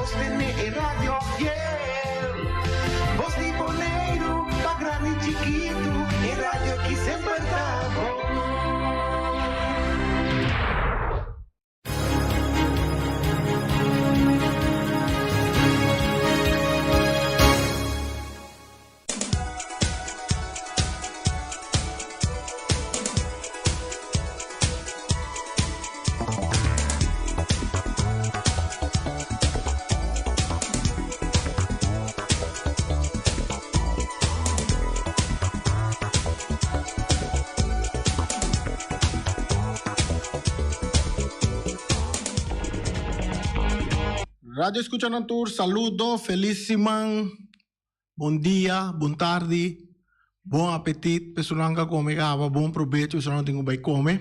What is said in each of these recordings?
Sostene e radio fiel. Bos di Boneiru, pa grandi i chikitu, e radio ki semper ta bon. Radio escuchanan tur saludo feliz siman. Bon dia, bon tardi, bon apetit pa esunnan ku a kome kaba, bon probecho pa esunnan ku tin ku bai kome.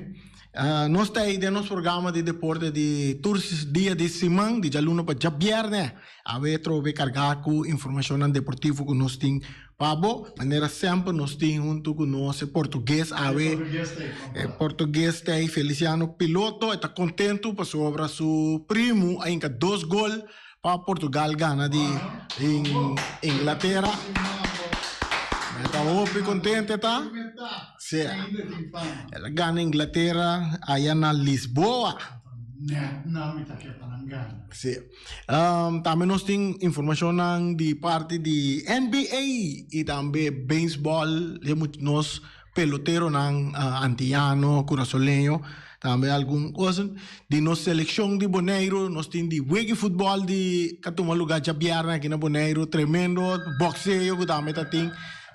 Nos ta ei den nos programa di deporte di tur dia di siman, di djaluna pa djabièrnè. Awe trobe kargá ku informashonnan deportivo ku nos tin pa bo. Manera semper nos tin huntu ku nos e portugues awe, e portugues ta ei Feliciano Piloto, e ta kontentu pasobra su primu a hinka dos gol. Pa Portugal gana di Inglatera. Mi ta hopi contente ta. Si. El a gana Inglatera aya na Lisboa. Si. Tambe nos tin informacionnan di parti di NBA y tambe baseball. Nos peloteronan antiano, kurasoleño, tambe algun kos di nos selekshon di Boneiru, nos tin di wega futbòl di ka tuma lugá djabièrnè aki na Boneiru, tremendo bòkseo ku tambe ta tin,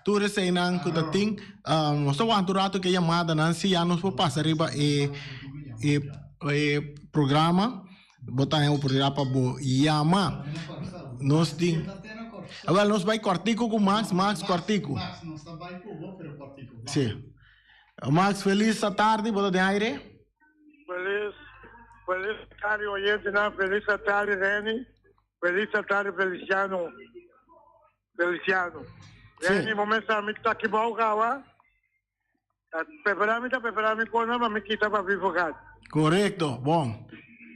tur eseinan ku ta tin, nos ta wanta un ratu ku e yamadanan si ya nos por pasa riba e e programa. Bo ta haña oportunidat pa bo yama. Nos tin. Awel, nos bai kòrtiku ku Max. Max, kòrtiku. Sí. Max, felis atardi. Bo ta den aire? Felis, felis atardi oyentenan. Felis atardi Renny. Felis atardi Feliciano. Feliciano. Renny, bo mester a mi taki bou kawa. Ta prepara mi ta prepara mi kosnan pa mi kita pa Vivogat. Korekto, bon.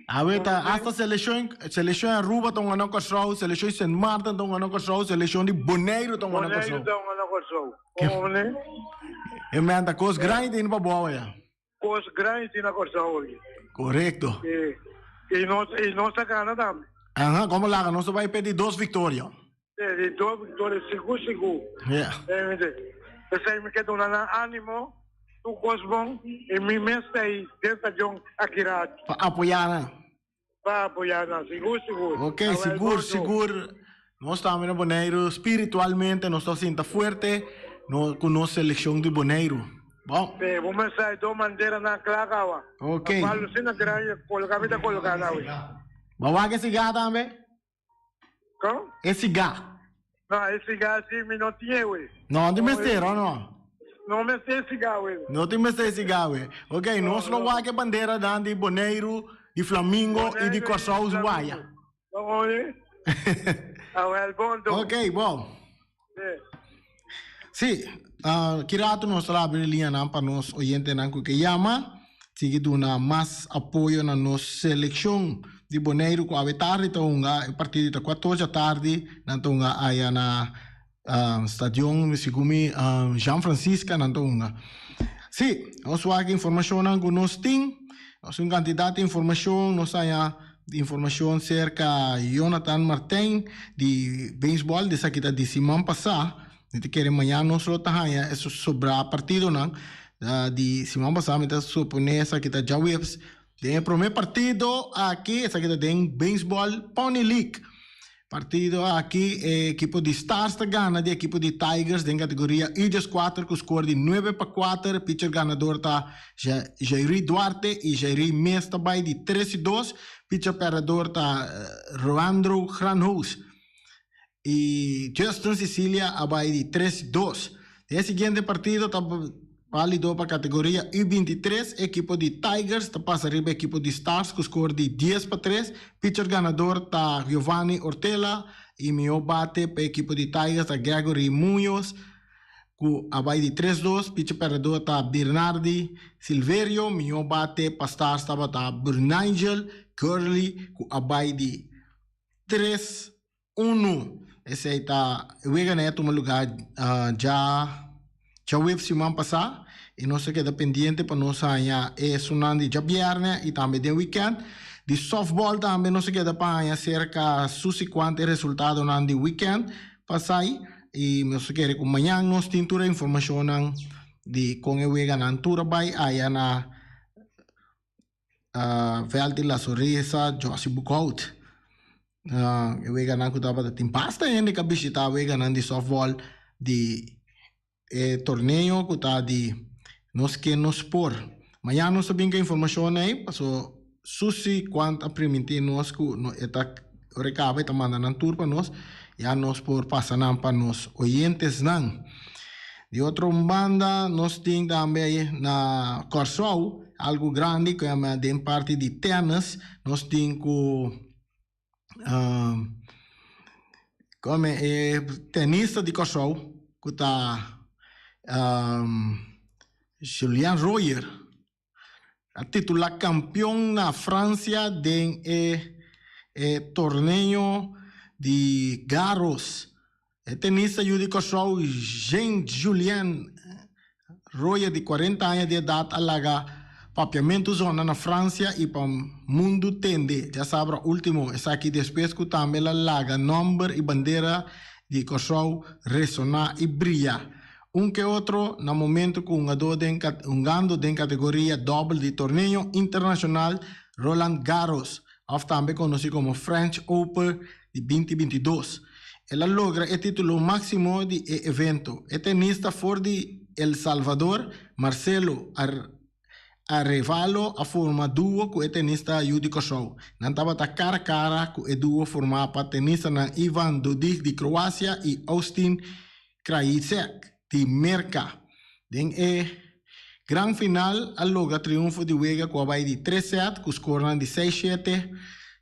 Awe ta hasta selekshon selekshon Aruba ta un gana Kòrsou, selekshon Sint Maarten ta un gana Kòrsou, selekshon di Boneiru ta un gana Kòrsou. Boneiru ta un gana Kòrsou. Komo ne? E men ta kos grandi tin pa bo awe ya. Kos grandi tin na Kòrsou awe. Korekto. I nos i nos ta gana tambe. Aha, komo laga nos ta bai p'e di dos viktoria. Di dos victoria sigur sigur. Yeah. P'esei mi ke duna nan animo, tur kos bon i mi mes ta ei den stadion aki rato. Pa apoyá nan. Pa apoyá nan, sigur sigur. Ok, sigur sigur. Nos tambe na Boneiru spiritualmente nos ta sinta fuerte ku nos selekshon di Boneiru. Bon. Sí, bo mensahe dos banderanan kla kawa. Ok. Pa Lucina Granja kolgá mi ta kolgá nan awe. Bo wak e sigá tambe? Kon? E sigá. No, e sigá si mi no tin e we. No, no tin mester, o no? No mester e sigá we. No tin mester e sigá we. Ok, nos lo wak e banderanan di Boneiru, di Flamingo i di Kòrsou waya. Bon, Awel, bon do. Ok, bon. Sí, ki rato nos ta abri liñanan pa nos oyentenan ku ke yama, sigui duna mas apoyo na nos selekshon di Boneiru ku awe tardi ta hunga, e partido ta kuator djatardi, nan ta hunga aya na stadion segun mi Jean Francisca nan ta hunga. Sí, nos wak informashonnan ku nos tin, nos tin un kantidat di informashon, nos haña Informacion cerca Jonathan Martijn di baseball di esaki ta di siman pasa. Mi ta kere mañana nos lo ta haña e sobra partidonan di siman pasa. Mi ta supone esaki ta djaweps. Den e prome partido aki esaki ta den baseball Pony League. Partido aki e ekipo di Stars ta gana di ekipo di Tigers den kategoria U dieskuater ku skor di 9-4. Pitcher ganador ta Jairi Duarte i Jairi mes ta bai di 3-2. Pitcher pèrdedor ta Roandro Granhoes i Justin Cecilia a bai di 3-2. Den e siguiente partido ta Válido pa kategoria U 23, ekipo di Tigers ta pasa riba ekipo di Stars ku skor di 10-3. Pitcher ganador ta Giovanni Ortela i mihó bate pa ekipo di Tigers ta Gregory Muñoz ku a bai di 3-2. Pitcher pèrdedor ta Birnardi Silverio, mihó bate pa Stars tabata Burnigel Curley ku a bai di. 3-1. Esei ta e wega a tuma lugá dja djaweps siman pasá i nos ta keda pendiente pa nos haña esunnan di djabièrnè i tambe den wikènt. Di sòftbòl tambe nos ta keda pa haña serka susi kuantu e resultadonan di wikènt pasá i nos ta kere ku mañan nos tin tur e informashonnan di kon e weganan tur a bai aya na Veld di La Sonrisa, Jossy Boekhout. E weganan ku tabata tin basta hende ku a bishitá weganan di sòftbòl di e torneo ku ta di Nos Ke Nos Por. Mañana nos ta bin ku e informashon ei paso Susi Quant a primintí nos ku e ta ora e kaba e ta manda nan tur pa nos ya nos por pasa nan pa nos oyentesnan. Di otro banda nos tin tambe na Kòrsou algu grandi ku yama den parti di tènis nos tin ku kome e tenista di Kòrsou ku ta Julian Royer a titula kampion na Fransia den e e torneo di Garros. E tenista yu di Kòrsou Jean Julien Royer di 40 aña di edat a laga papiamentu zona na Fransia i pa mundu tende djasabra último. Esaki despues ku tambe el a laga nòmber i bandera di Kòrsou resoná i bria un ke otro na momento ku hungadó den hungando den kategoria dòbel di torneo internashonal Roland Garros òf tambe konosí komo French Open di 2022. El a logra e título máksimo di e evento. E tenista for di El Salvador, Marcelo Arevalo a forma duo ku e tenista yu di Kòrsou. Nan tabata kara kara ku e duo formá pa tenistanan Ivan Dodig di Kroasia i Austin Krajicek di Merka. Den e gran final a logra triunfo di wega ku a bai di tres sèt ku skornan di seis shete,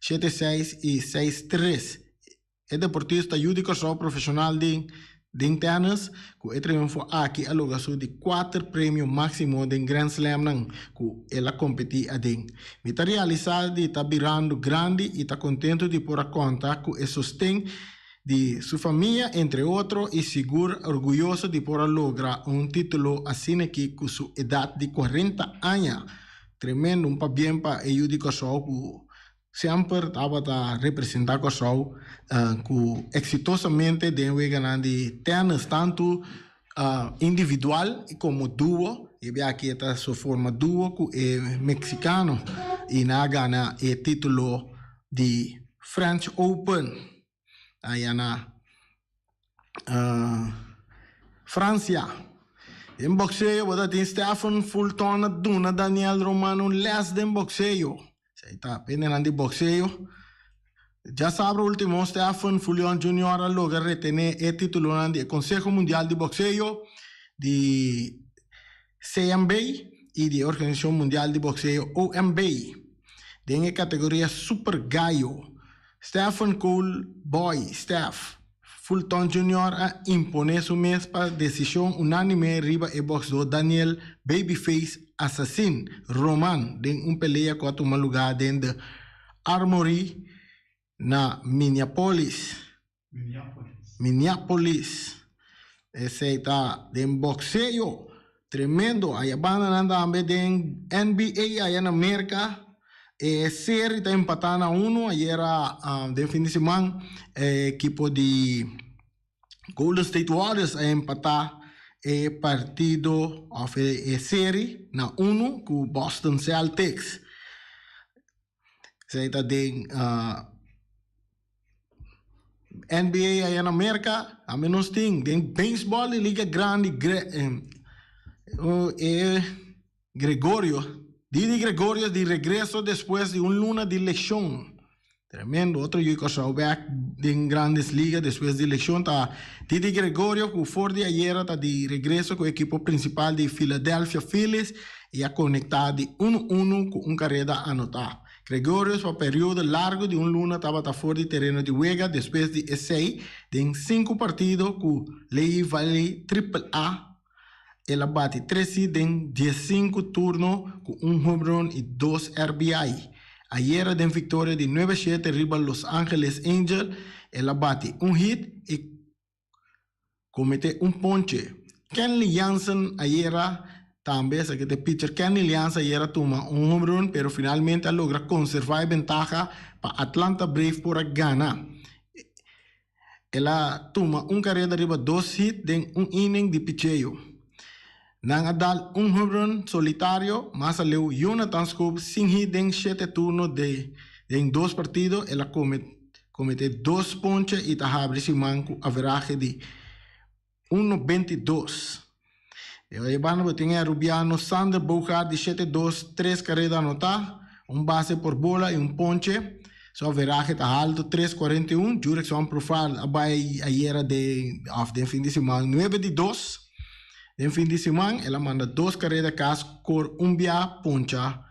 shete seis i seis tres. E deportista yu di Kòrsou profeshonal den den tènis ku e triunfo aki a logra su di kuater premio máksimo den Grand Slamnan ku el a kompetí aden. Mi ta realisá di ta birando grandi i ta kontentu di por a konta ku e sosten di su famia entre otro i sigur orguyoso di por a logra un título asin'aki ku su edat di 40 aña. Tremendo, un pabien pa e yu di Kòrsou ku semper tabata representá Kòrsou ku eksitosamente den weganan di tènis tantu individual komo duo. E bia aki e ta su forma duo ku e meksikano i nan a gana e título di French Open aya na Francia. Den boxeo bo ta tin Stephen Fulton a duna Daniel Roman un les den boxeo. Esei ta pendenan di boxeo. Djasabra ultimo Stephen Fulton Junior a logra retene e titulonan di e Conseho Mundial di Boxeo di CMB i di e Organisacion Mundial di Boxeo OMB den e categoria Super Gallo. Stephen Cool Boy Steph Fulton Junior a imponé su mes pa desishon unánime riba e bòksdó Daniel Babyface Assassin Roman den un pelea ku a tuma lugá den The Armory na Minneapolis. Minneapolis. Esei ta den bòkseo. Tremendo. Aya bandanan tambe den NBA aya na Merka. E seri ta empatá na uno. Ayera den fin di siman e ekipo di Golden State Warriors a empatá e partido òf e seri na uno ku Boston Celtics. Esei ta den NBA aya na Merka, tambe nos tin den beisbòl di Liga Grandi e Gregorio, Didi Gregorio di regreso despues di un luna di leshon. Tremendo, otro yu Kòrsou bèk den Grandes Liga despues di leshon ta Didi Gregorio ku for di ayera ta di regreso ku ekipo prinsipal di Philadelphia Phillies i a konektá di unu unu ku un kareda anotá. Gregorius pa periodo largu di un luna tabata for di tereno di wega despues di esei den sinku partido ku Lehigh Valley Triple A el a bati tres hit den diesinku turno ku un home run i dos RBI. Ayera den viktoria di 9-7 riba Los Angeles Angels, el a bati un hit i kometé un ponche. Kenley Jansen ayera tambe, esaki ta e pitcher Kenley Jansen ayera tuma un home run pero finalmente a logra konservá e bentaha pa Atlanta Braves por a gana. El a tuma un kareda riba dos hit den un inning di picheo. Nan a dal un home run solitario, mas aleu Jonathan Schoop sin hit den shete turno de den dos partido el a comete dos ponche y ta habri siman cu averahe di 1.92. E oye banda bo tin e Arubiano Sander Bogaerts di shete dos, tres kareda anotá, un base por bola i un ponche. Su averahe ta haltu, tres 41. Jurickson Profar a bai ayera den òf den fin di siman nuebe di dos. Den fin di siman el a manda dos kareda kas kor un bia poncha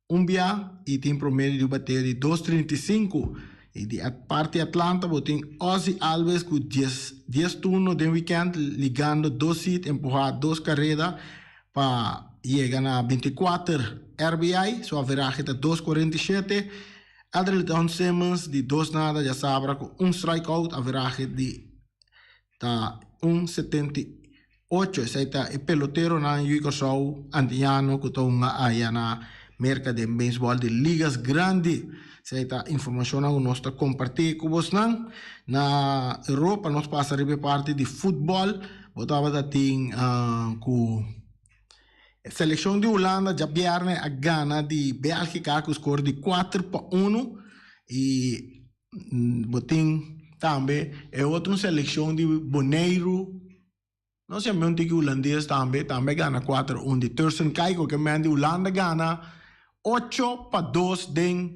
un bia y tin promedio di un bateo di dos 35. Y di parti Atlanta bo tin Ozzie Albies cu 10 turno den weekend ligando dos hit empuha dos careda pa yega na 24 RBI. Su averahe ta dos 47. Andrelton Simmons di dos nada djasabra cu un strikeout averahe di ta un 78. Esei ta e peloteronan yu Kòrsou antiano ku ta hunga aya na Merka den beisbòl di ligas grandi. Esei ta informashonnan ku nos ta kompartí ku bosnan. Na Europa nos pasa riba e parti di futbòl. Bo tabata tin ku selekshon di Hulanda djabièrnè a gana di Bèlgika ku skor di 4-1 i Bo tin tambe e otro seleccion di Boneiru, no si un tiki hulandes tambe, tambe gana 4-1 di Tursun Kaiko ke men di Hulanda gana 8-2 den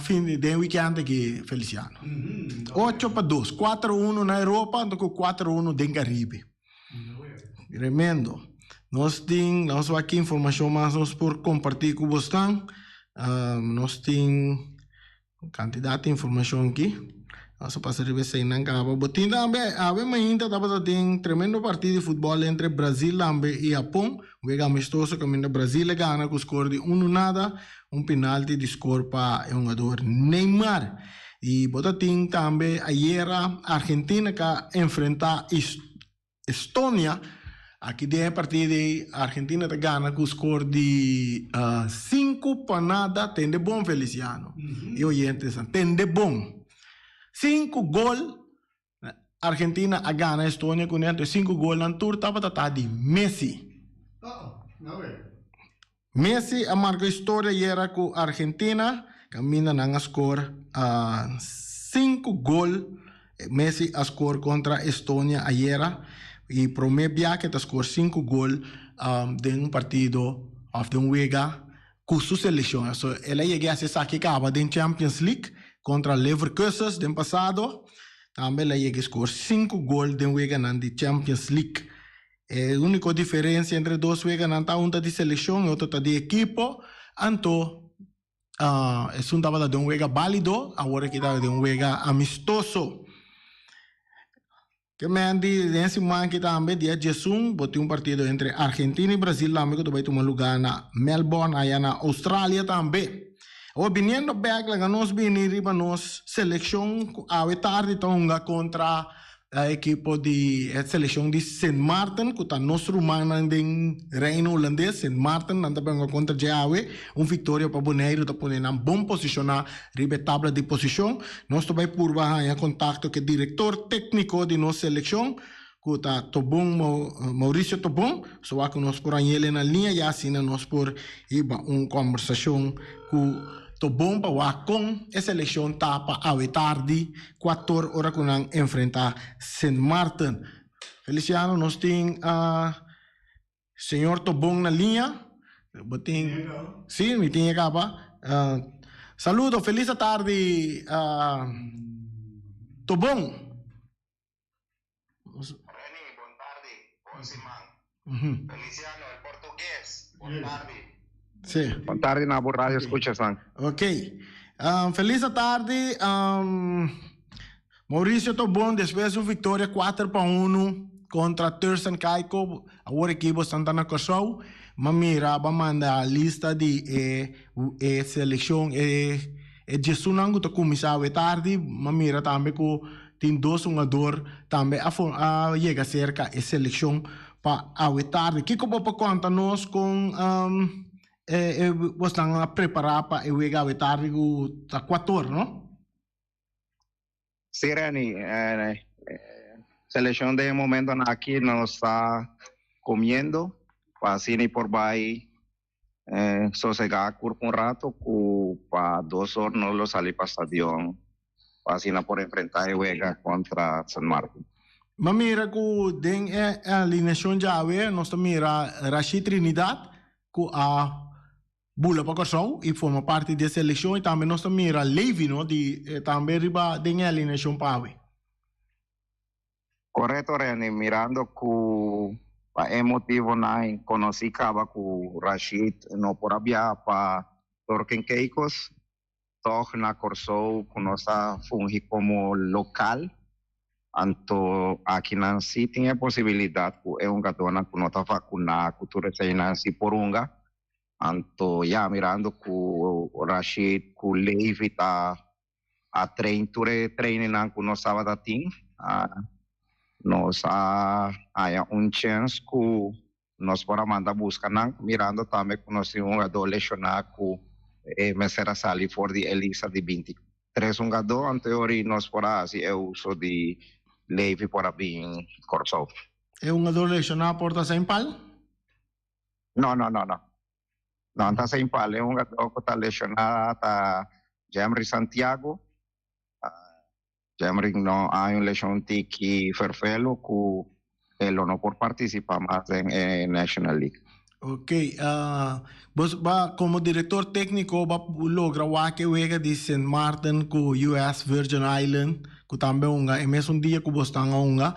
fin di den weekend aki Feliciano. 8-2, 4-1 na Europa anto ku 4-1 den Caribe. Tremendo. Nos tin, nos wak ki informacion mas nos por comparti cu bosnan. Nos tin cantidad di informacion aki. Nos a pasa riba eseinan caba. Bo tin tambe, awe mainta tabata tin tremendo partido di futbol entre Brazil tambe y Japon. Un wega amistoso caminda Brazil a gana cu score di uno nada. Un penalti di score pa e hungador Neymar. Y bo ta tin tambe ayera Argentina ka enfrenta Estonia. Aki den e partido ei Argentina ta gana cu score di 5-0. Tende bon Feliciano y oyentes, tende bon. 5 gol Argentina a gana Estonia cu ne, 5 golnan tur tabata ta di Messi. Messi a marca historia ayera cu Argentina, caminda nan a score 5 gol. Messi a score contra Estonia ayera y prome bia ke ta score 5 gol den un partido of den un wega cu su seleccion. So el a yega haci esaki caba den Champions League contra Leverkusen den pasado. Tambe el a yega score 5 gol den weganan di Champions League. E úniko diferensia entre e dos weganan ta un ta di selekshon e otro ta di ekipo. Anto esun tabata den un wega bálido, awor aki ta den un wega amistoso. Ke men di den siman aki tambe dia diesun bo tin un partido entre Argentina i Brasil tambe ku ta bai tuma lugá na Melbourne aya na Australia tambe. Awor biniendo bèk laga nos bini riba nos selekshon ku awe tardi ta hunga kontra E ekipo di e selekshon di Sint Maarten ku ta nos rumannan den Reino Hulandes, Sint Maarten, nan ta benga kontra dje awe. Un viktoria pa Boneiru ta pone nan bon posishoná riba e tabla di posishon. Nos ta bai purba haña kontakto ku e direktor tékniko di nos selekshon ku ta Tobon Mauricio Tobon. So wak ku nos por hañ'el na liña ya asina nos por hiba un kòmbersashon ku Tobon pa wak kon e selekshon ta pa awe tardi. Kuator ora ku nan enfrentá Sint Maarten. Feliciano, nos tin señor Tobon na liña. Bo tin? Sí, mi tin e kaba. Saludo, felis atardi Tobon. Reni, bon tardi, bon siman. Feliciano, el portugues, bon tardi. Sí. Bon tardi na bo radio escuchasnan. Ok. Felis atardi. Mauricio Tobon, despues di un victoria 4-1. kontra Turks and Caicos. Awor aki boso ta na Kòrsou. M'a mira bo a manda lista di e e selekshon e e djesunnan ku ta kuminsá awe tardi. M'a mira tambe ku tin dos hungador tambe a a yega serka e selekshon pa awe tardi. Kiko bo por konta nos kon e e bosnan a prepará pa e wega awe tardi ku ta kuator, no? Sí, Renny, seleccion den e momentonan aki nos ta comiendo pa asina y por bay sosega curpa un rato cu pa dos or nos lo sali pa stadion pa asina por enfrenta e wega contra San Martin. M'a mira cu den e alineacion djawe nos ta mira Rashid Trinidad cu a bula pa Kòrsou i forma parti di e selekshon i tambe nos ta mira Levi no di tambe riba den e alineashon pa awe. Korekto Renny, mirando ku pa e motivonan konosí kaba ku Rashid no por a biaha pa Turks and Caicos, tòg na Kòrsou ku nos a fungi komo lokal, anto akinan sí tin e posibilidat ku e hungadónan ku no ta vakuná ku tur eseinan sí por hunga. Anto ya mirando ku Rashid ku Levi ta a train tur e trainingnan ku nos tabata tin, nos a haña un chens ku nos por a manda buska nan, mirando tambe ku nos tin un hungadó leshoná ku e mester a sali for di e lista di 23 hungadó, anto e ora nos por a hasi e uso di Levi por a bin Kòrsou. E hungadó leshoná por ta Saint Paul? No, no, no, no. No ta Saint Paul. E hungadó ku ta leshoná ta Jemry Santiago. Jemry no hay un leshon tiki ferfelo ku e lo no por partisipá mas den e National League. Ok, bos ba komo direktor tékniko ba logra wak e wega di Sint Maarten ku US Virgin Island ku tambe hunga e mesun dia ku bos tan a hunga.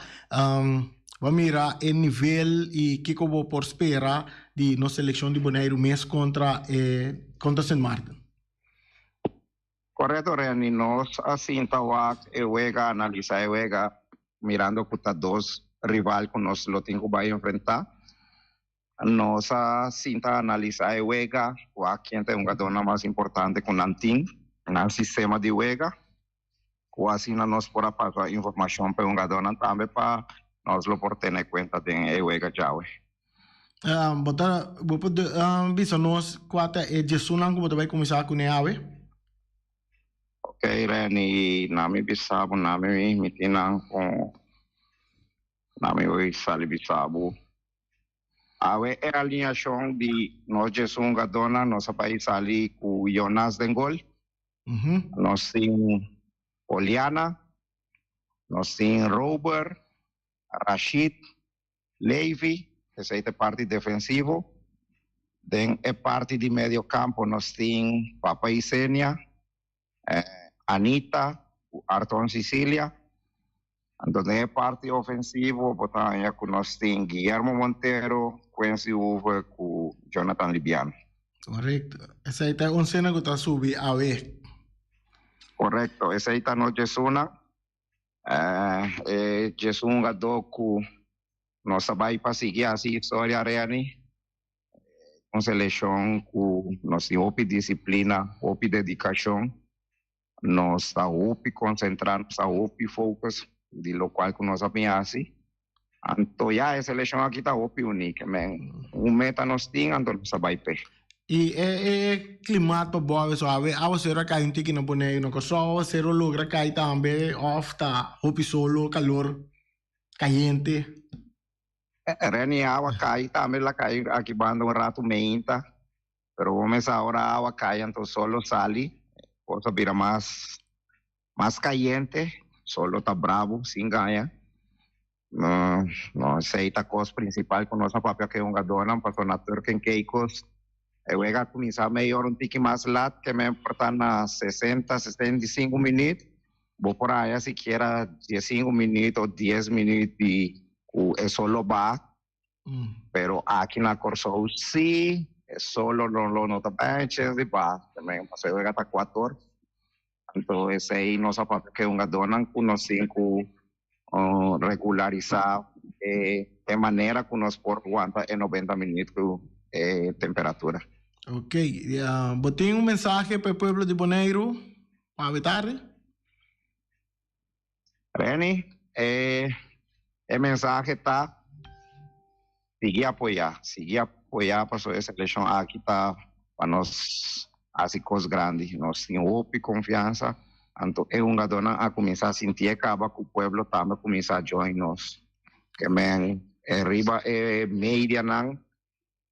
Bo a mira e nivel i kiko bo por spera di nos selekshon di Boneiru mes kontra e kontra Sint Maarten? Korekto Renny, nos a sinta wak e wega, analisa e wega mirando ku ta dos rival ku nos lo tin ku bai enfrenta. Nos a sinta analisa e wega, wak ken ta e hungadornan mas importante ku nan tin, nan sistema di wega. Ku asina nos por a pasa informashon pa e hungadónan tambe pa nos lo por tene kuenta den e wega djawe. Bo ta bo por bisa nos kua ta e djesunnan ku bo ta bai kuminsá kuné awe? Ok Renny, na mi bisa bo na mi mi tin nan ku na mi bai sali bisa bo. Awe e alineashon di nos djesun hungadónan nos a bai sali ku Jonas den gol. Nos tin Oliana, nos tin Rober, Rashid, Levi, esei ta e parti defensivo. Den e parti di medio campo nos tin Papa Isenia, Anita ku Arton Sicilia. Anto den e parti ofensivo bo ta haña ku nos tin Guillermo Montero, Quincy Hoover ku Jonathan Libiano. Korekto. Esei ta e onsena ku ta subi awe. Korekto. Esei ta nos djesuna. E djesun hungadó ku nos ta bai pa sigui hasi historia Reni. Un selekshon ku nos tin hopi disiplina, hopi dedikashon. Nos ta hopi konsentrá, nos ta hopi focus di lokual ku nos a bin hasi. Anto ya e selekshon aki ta hopi unik. Men un meta nos tin, anto nos ta bai p'e. I e e klimat pa bo awe so awe awasero a kai un tiki na Boneiru, na Kòrsou awasero logra kai tambe òf ta hopi solo, kalor kayente? Reni awa kai tambe la kai aki banda un ratu meinta. Pero bo mesa ora awa cay anto sol lo sali, cos a bira mas mas cayente, sol lo ta brabo sin gaña. No, no esey ta cos principal cu nos a papia cu e hungadornan pasobra na Turk and Caicos e wega a cuminsa medio ora un tiki mas lat ke men por ta na 60, 65 minuut. Bo por haya sikiera 15 minuut o 10 minuut di cu e sol lo baha. Pero aki na Kòrsou sí e solo no lo no ta bay chens di baha también pasobra e wega ta kuator anto esei nos a papia ku e hungadónan ku nos tin ku regularisá e e manera ku nos por wanta e 90 minuut ku e temperatura. Ok, bo tin un mensahe pa e pueblo di Boneiru pa awe tardi? Renny, e e mensahe ta sigui apoyá, sigui apoyá pasobra e selekshon aki ta pa nos hasi kos grandi. Nos tin hopi konfiansa, anto e hungadónan a kuminsá sintié kaba ku pueblo tambe a kuminsá join nos. Ke men riba e medianan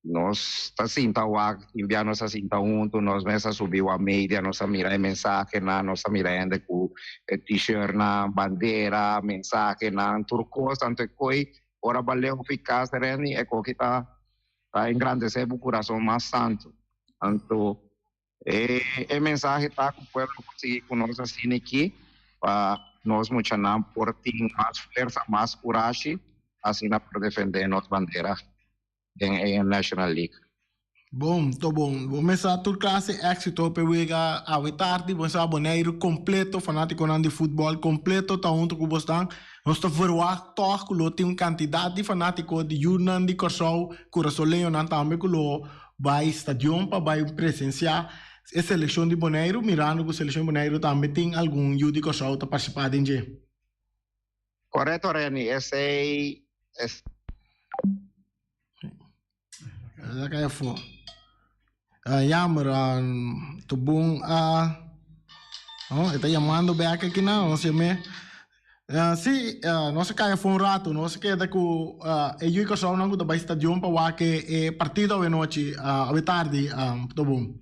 Nos ta sinta wak, tin bia nos a sinta huntu, nos mes a subi wak media, nos a mira e mensahenan, nos a mira hende ku e t-shirtnan, bandera, mensahenan, tur kos. Anto e koi ora bo a leu fi kas Renny, e koki ta ta engrandesé bo kurason mas tantu. Anto e e mensahe ta ku pueblo por sigui ku nos asina aki pa nos muchanan por tin mas fuersa, mas kurashi asina por defendé nos bandera. den e National League. Bon, to bon. Bo mester tur clase éxito p'e wega awe tardi. Bo mester Boneiru completo, fanaticonan di futbol completo ta hunto cu bosnan. Nos ta verwacht toch cu lo tin un cantidad di fanatico di yunan di Corsou, Curasoleñonan tambe cu lo bay stadion pa bay presencia e seleccion di Boneiru, mirando cu seleccion di Boneiru tambe tin algun yu di Corsou ta participa den dje. Correcto Renny, esey es. Ela cai afó. Ah, jammer, ah, to bon a. Oh, e ta llamando back aki na, nos llam'é. Ah, sí, ah, nos a cai afó un rato, nos a keda ku ah, e yu Kòrsounan ku ta bai stadion pa wak e, e partido awe nochi, ah, awe tardi, ah, to bon.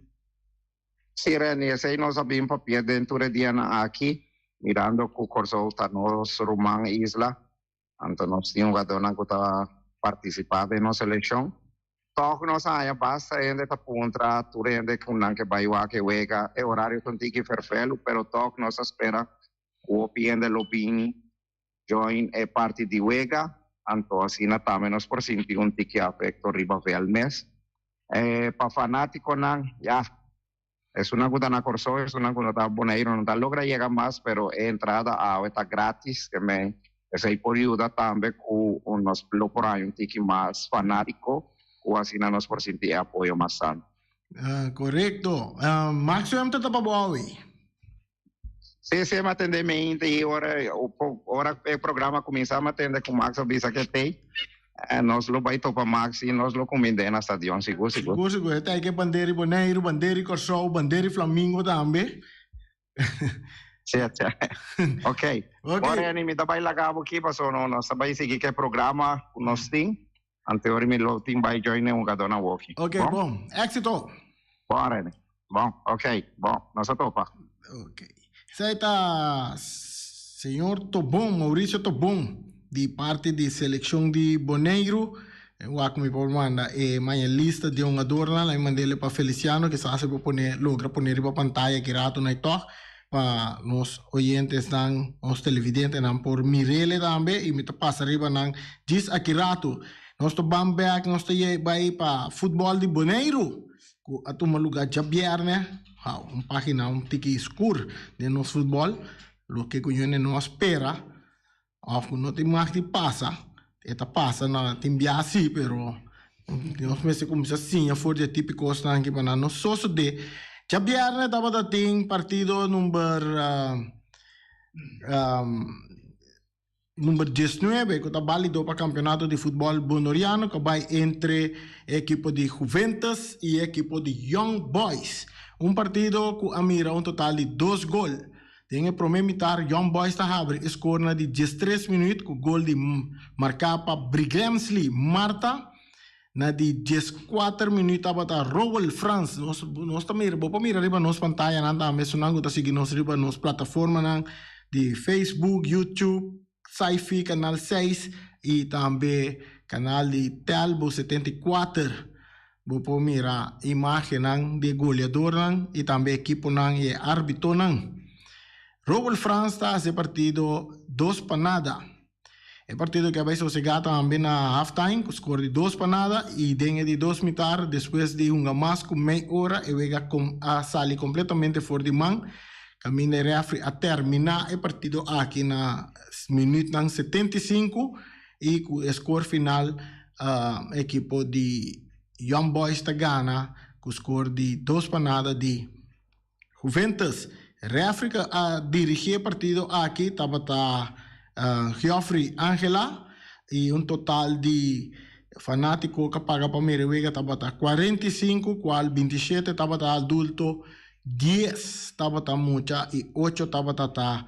Sí, Renny, esei nos a bin papia den tur e dianan aki, mirando ku Kòrsou ta nos ruman isla, anto nos tin hugadónan ku ta partisipá den nos selekshon. Tòg nos a haña basta hende ta puntra tur hende ku nan ke bai wak e wega. E orario ta un tiki ferfelu, pero tòg nos a spera ku hopi hende lo bin join e parti di wega, anto asina tambe nos por sinti un tiki afecto riba veld mes. E pa fanaticonan, ya, esunnan cu ta na Corsou, esunnan cu no ta Boneiru no ta logra yega mas, pero e entrada awe ta gratis, ke men esey por yuda tambe cu nos lo por haña un tiki mas fanatico cu asina nos por sinti e apoyo mas tanto. Corecto. Max Wem ta tapa bo awe? Sí, sí, m'a tende mente y ora, ora e programa cuminsa m'a tende cu Max a bisa que tey. Eh, nos lo bay topa Max y nos lo cumind'é na stadion, sigur, sigur. Sigur, sigur. E ta e bandera di Boneiru, bandera di Kòrsou, bandera di Flamingo tambe. Sí, sí. Ok. Ok. Bon, Reni, mi ta bay laga bo aki pasobra no, nos ta bay sigui cu e programa cu nos tin. Ante ora mi lo tin bai join e hungadónan woki. Ok, Bon? bon. Éxito! Bon, Rene. Bon, ok. Bon, nos a topa. Ok. Esei ta señor Tobon, Mauricio Tobon, di parti di seleccion di Boneiru. Wak mi por manda e maña lista di hungadornan. Lai mand'e pa Feliciano, kisas e por pone, logra pone riba pantaya ki rato na e tòg. Pa nos oyentesnan, nos televidentenan por mirele tambe y mi ta pasa riba nan djis aki rato. Nos ta ban bek, nos ta yei bai pa futbol di Boneiru cu a tuma luga djabierne. Hau, un pagina un tiki skur den nos futbol, loke cu yende no a spera of cu no tin mag di pasa, e ta pasa na tin bia si, pero nos mester cuminsa siña for di e tipo cosnan aki pa nan no sosode. Djabierne tabata tin partido number number diesnuebe cu ta balido pa campeonato di futbol Bonoriano cu a bay entre e ekipo di Juventus y e ekipo di Young Boys. Un partido cu a mira un total di dos gol. Den e promé mitar Young Boys ta habri e skor na di diestres minuut ku gol di marká pa Briglemsley Martha. Na di dieskuater minuut tabata Rowel Frans. Nos nos ta mira, bo por mira riba nos pantayanan tambe esunnan ku ta sigui nos riba nos plataformanan di Facebook, YouTube, Sci-Fi Kanal seis i tambe kanal di Telbo 74. Bo por mira imágennan di e goleadornan i tambe ekiponan i e árbitonan. Robel Frans ta hasi e partido dos pa nada. E partido ke a bai sosegá tambe na halftime ku skor di dos pa nada i den e di dos mitar despues di hunga mas ku mei ora e wega a sali kompletamente for di man kaminda e rèfri a terminá e partido aki na minütnan 75. i ku e skor final ekipo di Young Boys ta gana ku skor di dos pa nada di Juventus. Refri ku a dirigí e partido aki tabata Geoffrey Angela i un total di fanátiko ku a paga pa mira e wega tabata 45, kual 27 tabata adulto, 10 tabata mucha i 8 tabata ta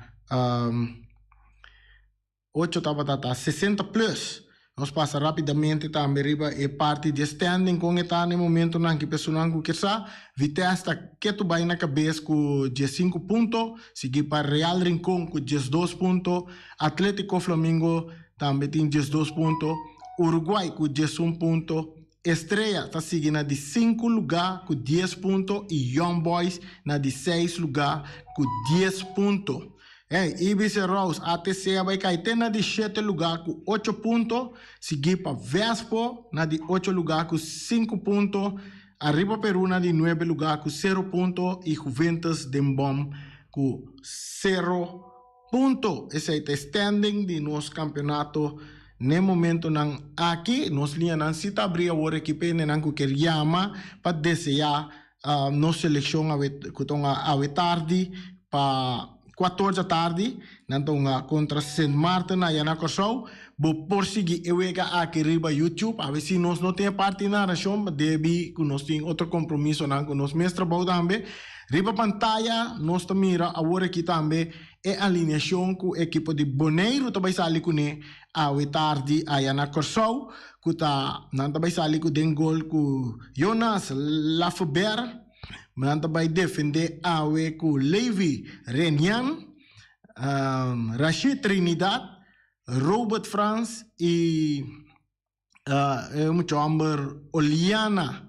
8 tabata ta 60 plus. Nos pasa rapidamente tambe riba e parti di e standing kon e ta na e momentonan ki personan ku kier sa. Vitesse ta ketu bai na kabes ku 15 punto, sigui pa Real Rincon ku 12 punto, Atletico Flamingo tambe tin 12 punto, Uruguay ku 11 punto, Estrella ta sigui na di sinku lugá ku dies punto i Young Boys na di seis lugá ku dies punto. Hey, IBC Rose, ATC a bai kai te na di shete lugá ku ocho punto, siguí pa Vespo na di ocho lugá ku sinku punto, Arriba Peru na di nuebe lugá ku sero punto i Juventus den bòm ku sero Punto. Esei ta e standing di nos campeonato n'e momentonan aki. Nos liñanan si ta abri awor aki pa hendenan cu kier yama pa desea nos seleccion awe cu ta hunga awe tardi pa cuator dja tardi. Nan ta hunga contra Sint Maarten aya na Corsou. Bo por sigui e wega aki riba YouTube. Awe si nos no tin e parti narracion debi cu nos tin otro compromisonan cu nos mes trabou tambe. Riba pantaya nos ta mira awor aki tambe e alineacion cu ekipo di Boneiru ta bay sali cune awe tardi aya na Corsou cu ta nan ta bay sali cu den gol cu Jonas Lafeber, nan ta bay defende awe cu Levy Renian, Rashid Trinidad, Robert Frans y E mucha homber Oliana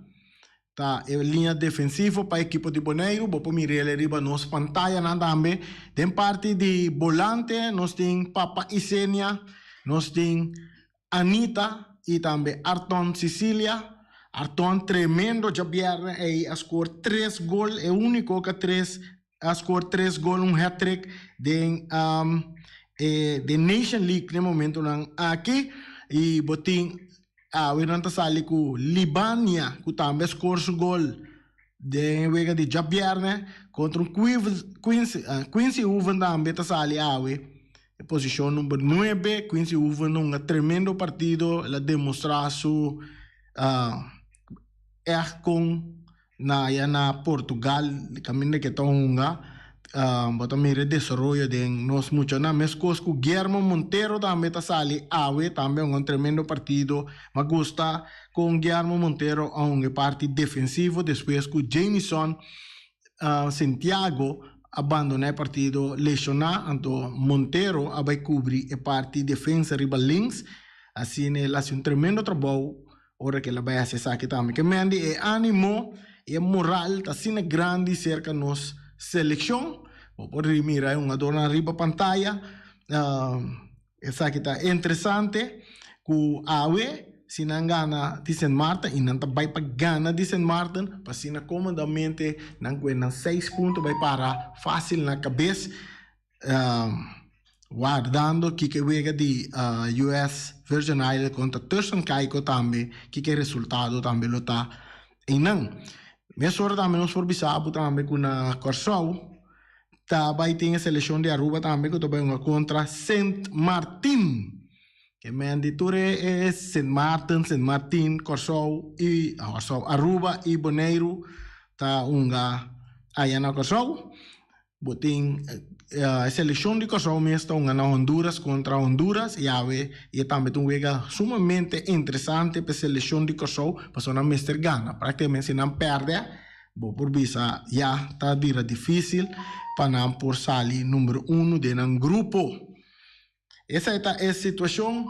ta e liña defensivo pa ekipo di Boneiru. Bo por mira el riba nos pantayanan tambe. Den parti di bolante nos tin Papa Isenia, nos tin Anita y tambe Arton Cecilia. Arton tremendo djabièrnè ey a score tres gol, e unico cu a tres a score tres gol, un hat-trick den e den Nation League den momentonan aki. Y bo tin awe nan ta sali cu Libania cu tambe a score su gol den e wega di djabièrnè contra un Quincy, Quincy Hoeven tambe ta sali awe e posicion number nuebe. Quincy Hoeven hunga tremendo partido, el a demostra su echt con Na aya na Portugal kaminda ke ta hunga bo ta mira e desaroyo den nos muchanan. Meskos ku Guillermo Montero tambe ta sali awe tambe hunga un tremendo partido. Mi a gusta kon Guillermo Montero a hunga e parti defensivo despues ku Jamison Santiago a bandona e partido lesiona anto Montero a bai kubri e parti defensa riba links. Asina el hasi un tremendo trabou. Ora ku el a bai hasi esaki tambe ke men di e animo i e moral ta asina grandi serka nos selekshon. Bo por mira e hungadornan riba pantaya. Esaki ta interesante ku awe si nan gana di Sint Maarten i nan ta bai pa gana di Sint Maarten pa asina komodamente nan kue nan seis punto bai para fasil na kabes. Wardando kiko e wega di US Virgin Island kontra Turks Caicos tambe, kiko e resultado tambe lo ta einan. Mesora tambe nos por bisa bo tambe ku na Kòrsou ta bai tin e selekshon di Aruba tambe ku ta bai hunga kontra Sint Martin. Ke men di tur e Sint Maarten, Sint Martin, Kòrsou i Kòrsou, Aruba i Boneiru ta hunga aya na Kòrsou. Bo tin e selekshon di Kòrsou mes ta hunga na Honduras kontra Honduras i awe i e tambe ta un wega sumamente interesante pa e selekshon di Kòrsou pasobra nan mester gana. Praktikamente si nan pèrdè bo por bisa ya ta bira difísil pa nan por sali number uno den nan grupo. Esei ta e situashon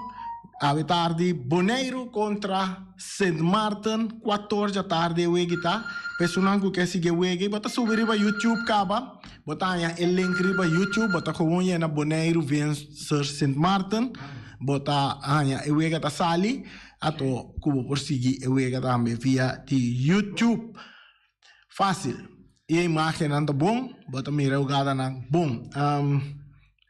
awe tardi Boneiru kontra Sint Maarten kuator djatardi e wegi ta. Pa esunnan ku ke sigui e wegi bo ta subi riba YouTube kaba bo ta haña e link riba YouTube bo ta gewoon yena Boneiru vs Sint Maarten bo ta haña e wega ta sali ato ku bo por sigui e wega tambe via di YouTube. Fásil. I e imágennan ta bon bo ta mira e hugadanan bon.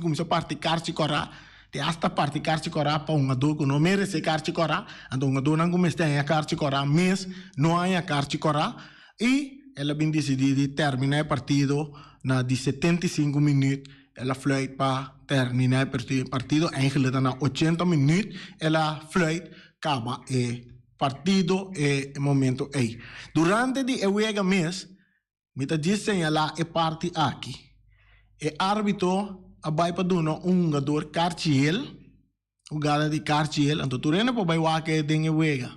kuminsá parti karchi kòrá, te asta parti karchi kòrá pa hungadó ku no meresé karchi kòrá, anto hungadónan ku mester haña karchi kòrá mes no haña karchi kòrá i el a bin disidí di terminá e partido na di 75 minüt el a flùit pa terminá e partido, eigenlijk ta na 80 minüt el a flùit kaba e partido e momento ei. Durante di e wega mes mi ta djis señalá e parti aki. E árbitro a bai pa duna un hungador karchi hel. Hugada di karchi el, anto tur hende por bai wak e den e wega.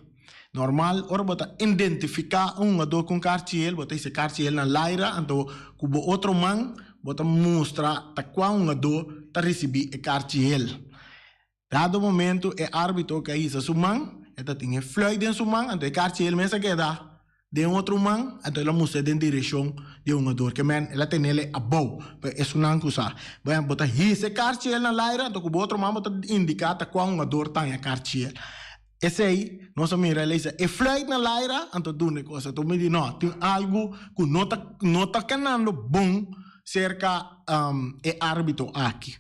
Normal, ora bo ta identifiká un hungadó ku un karchi el, bo ta hisa e karchi el na laira, anto ku bo otro man bo ta mustra ta kua hungadó ta risibí e karchi el. Dado momento e árbitro ku a hisa su man, e ta tin e fluit den su man, anto e karchi el mes a keda Den otro man, anto el a mustr'é den direkshon di e hungador. Ke men, el a tenel'e abou, pa esunnan ku sa. Bueno, bo ta hisa e karchiel na laira, anto ku bo otro man bo ta indiká ta kua hungador ta haña karchiel. Esei, nos a mira, el a hisa e fluit na laira, anto duna e kos. Anto mi di, no, tin algu ku no ta, no ta kanando bon serka e árbitro aki.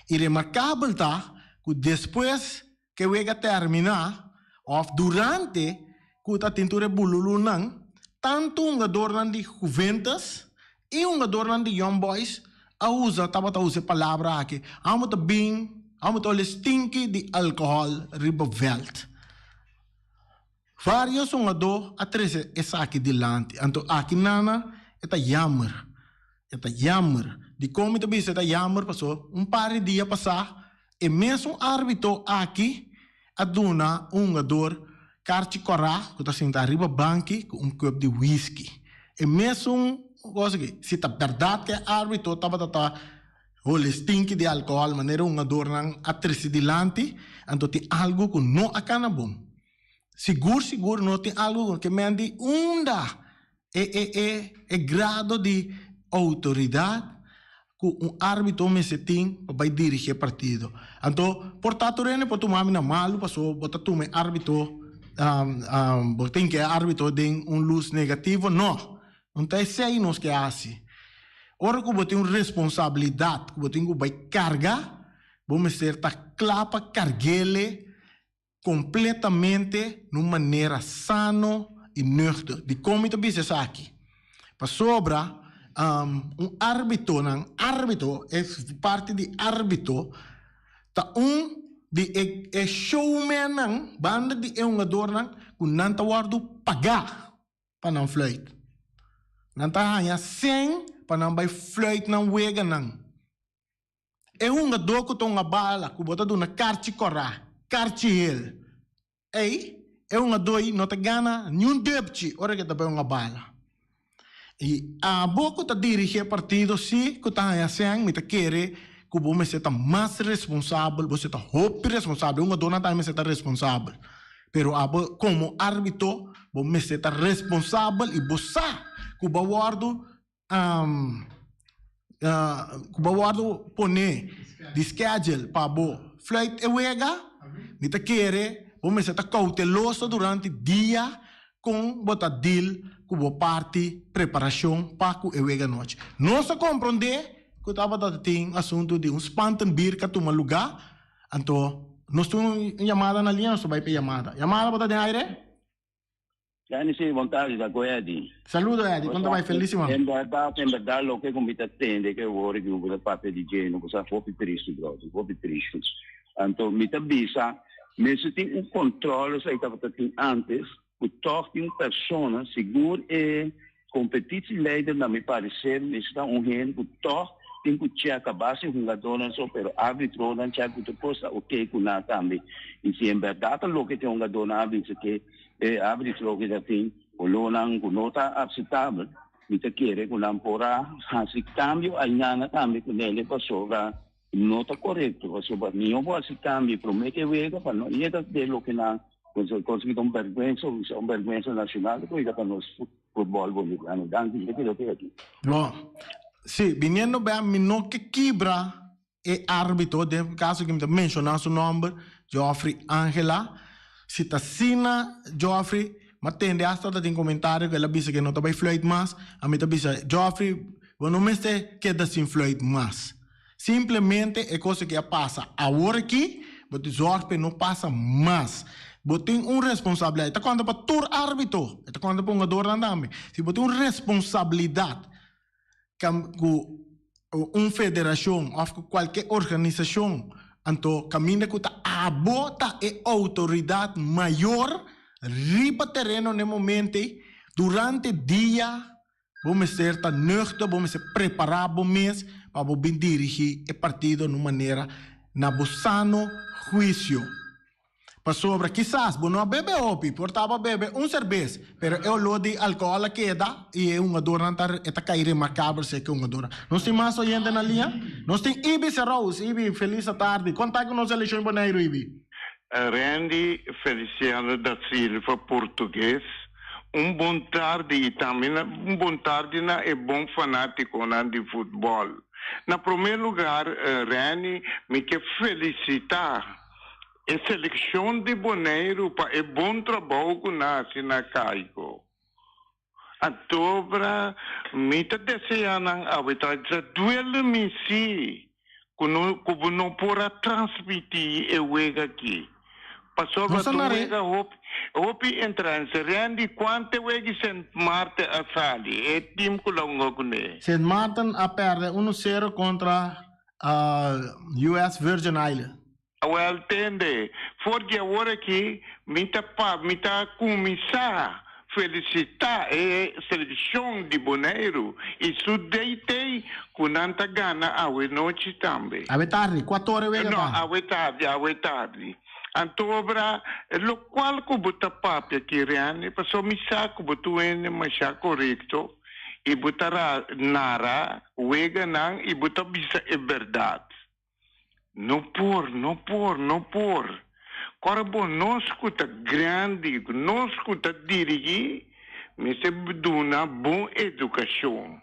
I remarkabel ta ku despues Ke wega terminá òf durante ku ta tin tur e bululunan, tantu hungadornan di Juventus i hungadornan di Young Boys a usa tabata usa e palabra aki, Amo ta bin, amo ta ole stinki di alkohòl riba vèlt. Vários hungadó a trese esaki dilanti, anto aki nana e ta yammer, e ta yammer. Dikon mi ta bisa e ta yammer? Pasobra un par di dia pasá e mesun árbitro aki a duna un hungador karchi kòrá ku ta sinta riba banki ku un kùp di whisky. E mesun kos aki. Si ta bèrdat ku e árbitro tabata ta hole stinki di alkohòl manera e hungadornan a trese dilanti, anto tin algu ku no a kana bon. Sigur sigur no tin algu ku men di unda e e e e grado di outoridat ku un árbitro mester tin pa bai dirigí e partido. Anto por ta tur hende por tuma mi na malu pasobra bo ta tuma e árbitro bo tin ke e árbitro den un lus negativo. No, no ta esei nos ke hasi. Ora ku bo tin un responsabilidat ku bo tin ku bai karga, bo mester ta kla pa karg'ele Completamente na un manera sano y nuchter. Dicon mi ta bisa esaki? Pasobra un arbitonan, arbito, e parti di arbito ta un di e e showmannan banda di e hungadornan cu nan ta wordo paga pa nan fluit. Nan ta haya cen pa nan bay fluit nan weganan. E hungadó ku ta hunga bala ku bo ta duna karchi kòrá, karchi hel, ei, e hungadó ei no ta gana niun depchi ora ku e ta bai hunga bala. I abo ku ta dirigí e partido sí ku ta haña sèn, mi ta kere ku bo mester ta mas responsabel, bo mester ta hopi responsabel, e hungadónan tambe mester ta responsabel, pero abo komo árbitro bo mester ta responsabel i bo sa ku bo a wòrdu ku bo wòrdu pone di schedule pa bo fluit e wega, mi ta kere bo mester ta kouteloso durante dia kon bo ta deal ku bo parti preparashon pa ku e wega anochi. Nos a komprondé ku tabata tin asuntu di un spantenbier ku a tuma lugá, anto nos tin un yamada na liña, nos ta bai pa e yamada. Yamada bo ta den aire? Danny sí, bon tardi, ta ku Eddy. Saludo Eddy, kon ta bai? Felis siman. En bèrdat, en bèrdat loke ku mi ta tende ke wor ku bo ta papia di dje no sa hopi tristu bròder, hopi tristu. Anto mi ta bisa mester tin un kòntròl esei tabata tin ántes ku tòg tin un persona sigur e kompetitieleider na mi pareser mester ta un hende ku tòg tin ku chèk a base hungadónan so pero árbitrónan chèk ku tur kos ta oke ku nan tambe i si en bèrdat ta loke te hungadónan a bisa ke E árbitro ki ta tin olónan ku no ta akseptabel, mi ta kere ku nan por a hasi kambio añana tambe ku nele pasobra no ta korekto, pasobra mihó bo hasi kambio promé ke wega pa no yega den loke nan konsiguí ta un bèrgwensa, un bèrgwensa nashonal ku yega pa nos futbòl boliviano. Danki, mi ta keda te aki. Bon, si, biniendo bèk mi no ke kibra E arbitro, den caso ki mi ta menciona su nomber, Geoffrey Angela, si ta asina Geoffrey, m'a tende hasta ta tin comentario cu el a bisa cu e no ta bay fluit mas, ami ta bisa Geoffrey, bo no mester keda sin fluit mas. Simplemente e cosa ki a pasa awor aki, bo tin zorg pa e no pasa mas. Bo tin un responsabilidad, e ta conta pa tur arbitro, e ta conta pa hungadornan tambe. Si bo tin un responsabilidad ku un federashon òf ku kualke organisashon, anto kaminda ku ta abo ta e outoridat mayor riba tereno n'e momento ei, durante dia bo mester ta nuchter, bo mester prepará bo mes pa bo bin dirigí e partido na un manera. na bo sano huisio. Pasobra kisas bo no a bebe hopi, por ta bo a bebe un serbes, pero e olor di alcohol a keda y e hungadornan ta e ta cay remarcabel cerca e hungadornan. Nos tin mas oyente na liña? Nos tin Ibi Serous. Ibi, feliz atardi. Con ta cu nos eleccion Boneiru, Ibi? Randy Feliciano da Silva, Portugues, Un bon tardi y tambe na un bon tardi na e bon fanaticonan di futbol. Na prome lugar, Randy, mi ke felicita E selekshon di Boneiru pa e bon trabou ku nan hasi na Caico. Antobra mi ta deseá nan awe ta dja duele mi si ku no ku bo no por a transmití e wega aki. Pasobra Nos a ta un nar'é. wega hopi hopi entrance. Randy kuante wega Sint Maarten a sali e tim ku la hunga kuné? Sint Maarten a pèrdè uno sero kontra US Virgin Island. Awel tende, for di awor aki mi ta pa mi ta kuminsá felisitá e selekshon di Boneiru i su DT ku nan ta gana awe nochi tambe. Awe tardi, kua ora e wega No, ta? awe tardi, awe tardi. Antobra, lokual ku bo ta papia Kiriani, pasobra mi sa ku bo tur hende masha korekto i bo ta ra nara weganan i bo ta bisa e bèrdat. No por, no por, no por. Kora bo nos ku ta grandi, nos ku ta dirigí, mester duna bon edukashon.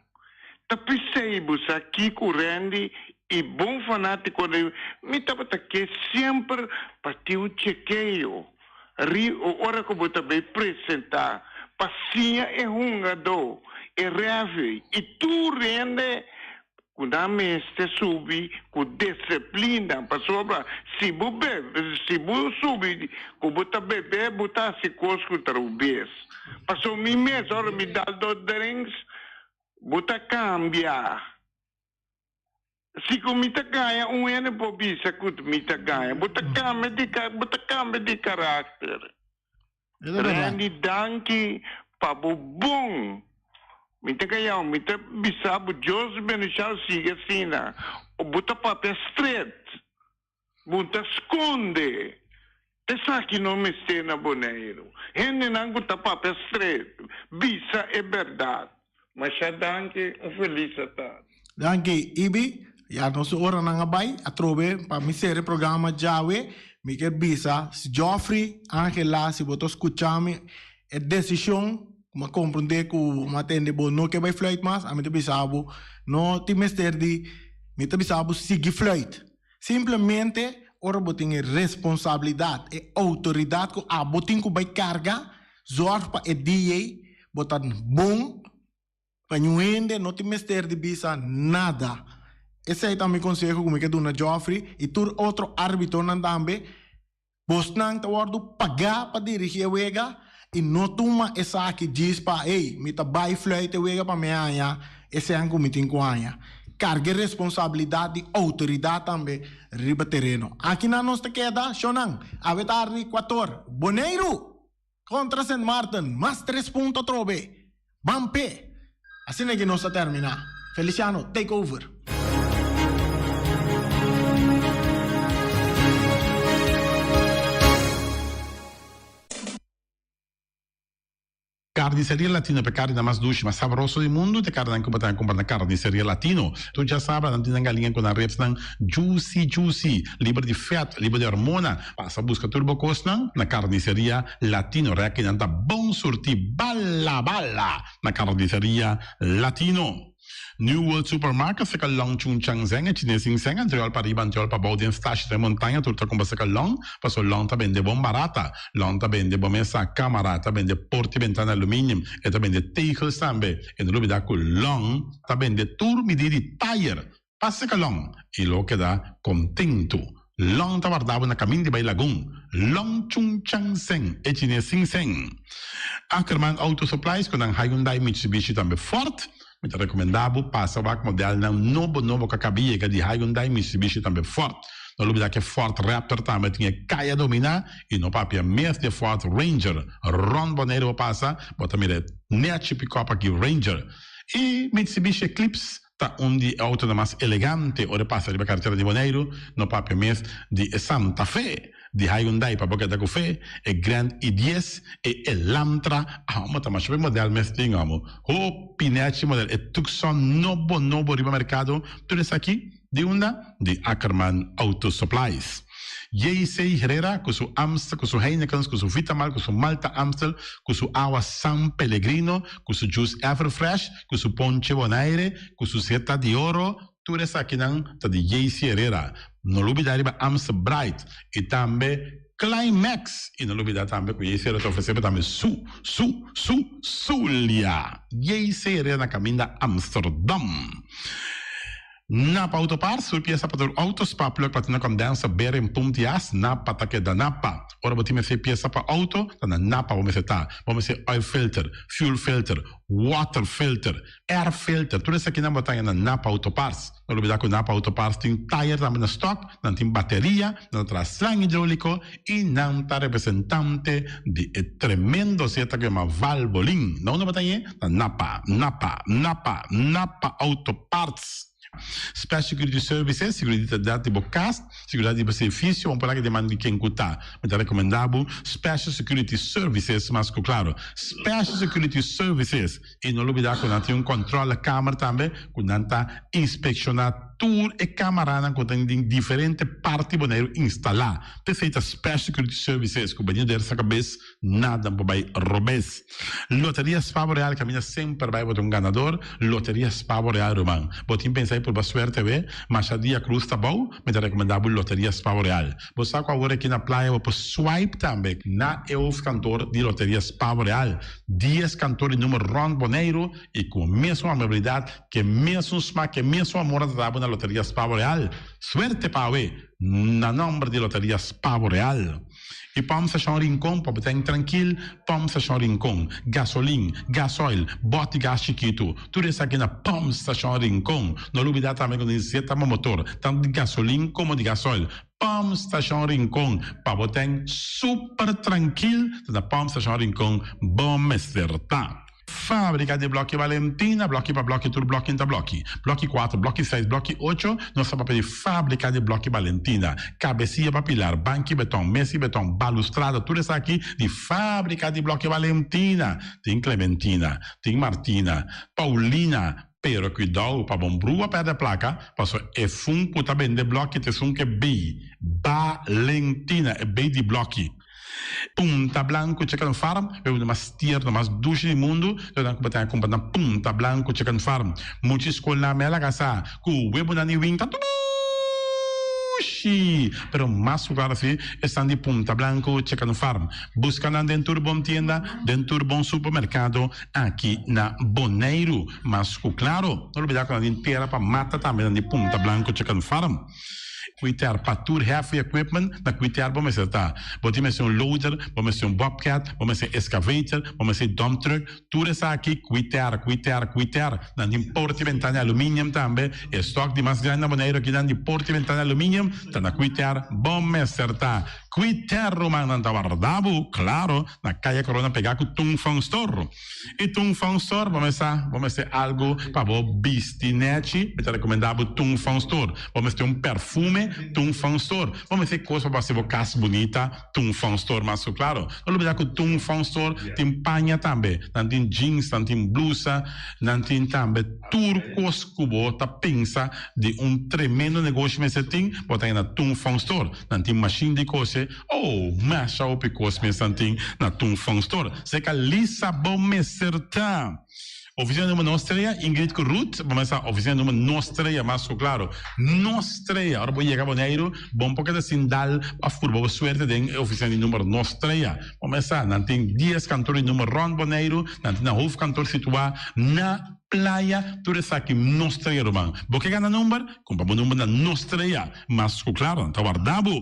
Ta p'esei bo sa kiko Randy i bon fanátiko di mi tabata ke semper pa tin un chekeo ri ora ku bo ta bai presentá pa siña e hungadó, e rèfri i tur hende Ku nan mester subi ku disiplina, pasobra si bo bebe, si bo subi ku bo ta bebe, bo ta hasi kos ku ta rubes. Pasobra mi mes ora mi dal dos drinks, bo ta kambia. Si ku mi ta gaña, un hende por bisa ku mi ta gaña. Bo ta kambia di, bo ta kambia di karakter. Randy danki pa bo bon mi ta cayao mi ta bisa bo Dios bendiciao sigui asina bo ta papia stret bo ta sconde esaki no mester na Boneiru hendenan cu ta papia stret bisa e berdad masha danki un feliz atardi. Danki Ibi, ya nos oranan a bai atrobe pa mi sera e programa djawe, mi kier bisa si Geoffrey, Angela si bo ta scucha mi e decision cu mi a comprende cu mi a tende bo no ke bai fluit mas, ami ta bisa bo no tin mester di mi ta bisa bo sigui fluit, simplemente ora bo tin e responsabilidad e autoridad cu abo tin cu bai carga zorg pa e dia bo ta bon. Pa niun hende no tin mester di bisa nada. Esei ta mi konseho ku mi ke duna Geoffrey i tur otro árbitonan tambe, Bosnan ta wòrdu pagá pa dirigí e wega i no tuma esaki djis pa, ey, mi ta bai fluit e wega pa mi haña e sèn ku mi tin ku haña. Karga e responsabilidat di outoridat tambe riba tereno. Akinan nos ta keda, shownan. Awe tardi, kuator. Boneiru! Kontra Sint Maarten, mas tres punto atrobe. Ban p'e! Asina ki nos ta terminá. Feliciano, take over! Carniceria Latino p'e carninan mas dushi, mas sabroso di mundu t'e carninan cu bo ta cumpra na Carniceria Latino. Tur djasabra nan tin nan galiña cu nan ribsnan juicy juicy, liber di vet, liber di hormona. Pasa buska tur bo kosnan na Carniceria Latino. Rekinan ta bon surti bala bala na Carniceria Latino. New World Supermarket seka Long Chun Chang Zeng e Chines Sing Seng antriol pa riba antriol pa bou den stashi den montaña tur ta kumpra seka Long paso Long ta bende bon barata. Long ta bende bo mesa, kamara, ta bende porta i bentana aluminium, e ta bende tegels tambe. E no lubida ku Long ta bende tur midi di tayer. Pasa ka Long i lo keda kontentu. Long ta warda bo na kamin di bai Lagun. Long Chung Chang Seng, e chines sin seng. Ackerman Auto Supplies ku nan Hyundai, Mitsubishi tambe Ford. Mi ta rekomendá bo pasa wak modelnan nobo nobo ku a kaba yega di Hyundai, Mitsubishi tambe Ford. No lubida ku e Ford Raptor tambe tin e kaya dominá i no papia mes di e Ford Ranger. Rònt Boneiru bo pasa bo ta mira e nechi pikòp aki Ranger. I Mitsubishi Eclipse. ta un di e autonan mas elegante ora e pasa riba karetera di Boneiru, no papia mes di e Santa Fe di Hyundai pa bo keda ku fe, e Grand i dies, e Elantra, amo ta masha be model mes tin amo, hopi nechi model, e Tucson nobo nobo riba merkado, tur esaki di unda? Di Ackerman Auto Supplies. JC Herrera ku su Amstel, ku su Heinekens, ku su Vitamal, ku su Malta Amstel, ku su awa San Pellegrino, ku su juice Everfresh, ku su ponche Bonaire, ku su seta di oro, tur esakinan ta di JC Herrera. No lubida riba Amstel Bright y tambe Climax y no lubida tambe ku JC Herrera ta ofrece bo tambe su, su, su, Zulia. JC Herrera na caminda Amsterdam. Napa Auto Parts, tur piesa pa tur auto, spark plug, platina condenser, bearing, pump di as, Napa ta keda Napa. Ora bo tin mester piesa pa auto, ta na Napa bo mester ta. Bo mester oil filter, fuel filter, water filter, air filter, tur esakinan bo ta haña na Napa Auto Parts. No lubida ku Napa Auto Parts tin tayer tambe na stock, nan tin bateria, nan ta traha slang hidrolico y nan ta representante di e tremendo zeta ku yama Valvoline. Na unda bo ta hañ'e? Na Napa, Napa, Napa, Napa Auto Parts. Special Security Services, seguridat di bo kas, seguridat di bo servicio, bo por laga den man di ken ku ta. Mi ta rekomendá bo Special Security Services mas ku klaro. Special Security Services i no lubidá ku nan tin un kòntròle kamer tambe ku nan ta inspekshoná Tur e camaranan cu ta den diferente parti Boneiru instala. P'esey ta Special Security Services cu benido der sa cabes nada por bay robes. Loteria Spa Boreal caminda semper bay bo ta un ganador. Loteria Spa Boreal ruman. Bo tin pensa y purba suerte we? Masha dia cruz ta bou, mi ta recomenda bo Loteria Spa Boreal. Bo sa cu awor aki na playa bo por swipe tambe na e hoofdkantoor di Loteria Spa Boreal. Dies kantoor di numero rond Boneiru y cu mesun amabilidad Ke mesun smak, ke mesun amor a ta dabo na Loteria Spavo Real. Suerte pa awe, na nomber di Loteria Spavo Real. I Pump Station Rincon pa bo ten trankil, Pump Station Rincon, gasolin, gasoil, bòt di gas chikitu, tur esaki na Pump Station Rincon. No lubida tambe ku nos zeta pa motor, tantu di gasolin komo di gasoil. Pump Station Rincon pa bo ten super trankil, ta na Pump Station Rincon bo mester ta. Fábrika di blòki Valentina, blòki pa blòki, tur blòki ta blòki. Blòki kuater, blòki seis, blòki ocho, nos ta papia di fábrika di blòki Valentina. Kabesia pa pilar, banki beton, mesa di beton, balustrada, tur esaki di fábrika di blòki Valentina. Tin Clementina, tin Martina, Paulina, pero kuidou pa bon brua pèrdè plaka, pasobra e fun ku ta bende blòki ta esun ku e bei, Valentina, e bei di blòki. Punta Blanco Chicken Farm, e bebida mas tierno, mas dushi di mundu, lo nan ku bo ta kumpra na Punta Blanco Chicken Farm. Mucha skolnan mi a laga sa ku webonan di win ta dushi! Pero mas ku klaro si esnan di Punta Blanco Chicken Farm. Buska nan den tur bon tienda, den tur bon supermerkado aki na Boneiru. Mas ku klaro, no lubida ku nan tin tera pa mata tambe nan di Punta Blanco Chicken Farm. Cuiter pa tur heavy equipment na cuiter bo mester ta. Bo tin mester un loader, bo mester un bobcat, bo mester excavator, bo mester dump truck, tur esaki cuiter, cuiter, cuiter. Nan tin porta y ventana aluminium tambe. E stock di mas grandi na Boneiru aki nan di porta y ventana aluminium ta na cuiter bo mester ta. Cuiter ruman nan ta warda bo, claro, na Caya Corona pega cu Tung Fong Store. I Tung Fong Store bo mester bo mester algu pa bo bisti nechi, mi ta rekomendá bo Tung Fong Store. Bo mester un perfume, Tung Fong Store. Bo mester kos pa bo hasi bo kas bunita, Tung Fong Store mas ku klaro. No lubidá ku Tung Fong Store tin paña tambe. Nan tin jeans, nan tin blusa, nan tin tambe tur kos ku bo ta pensa di un tremendo negoshi mester tin, bo ta haña na Tung Fong Store. Nan tin mashin di kose. Oh, masha hopi kos mes nan tin na Tung Fong Store. Seka Lisa bo mester ta. Oficina numero nos trea, Ingrid ku Ruth, bo mester sa oficina numero nos trea, mas ku klaro. Nos trea, ora bo yega Boneiru, bo no por keda sin dal of purba bo suerte den e oficina di numero nos trea. Bo mester sa, nan tin dies kantor di numero rond Boneiru, nan tin nan hoofdkantoor situa na Playa, tur esaki nos trea ruman. Bo ke gana number? Kumpra bo number na nos trea. Mas ku klaro, nan ta warda bo.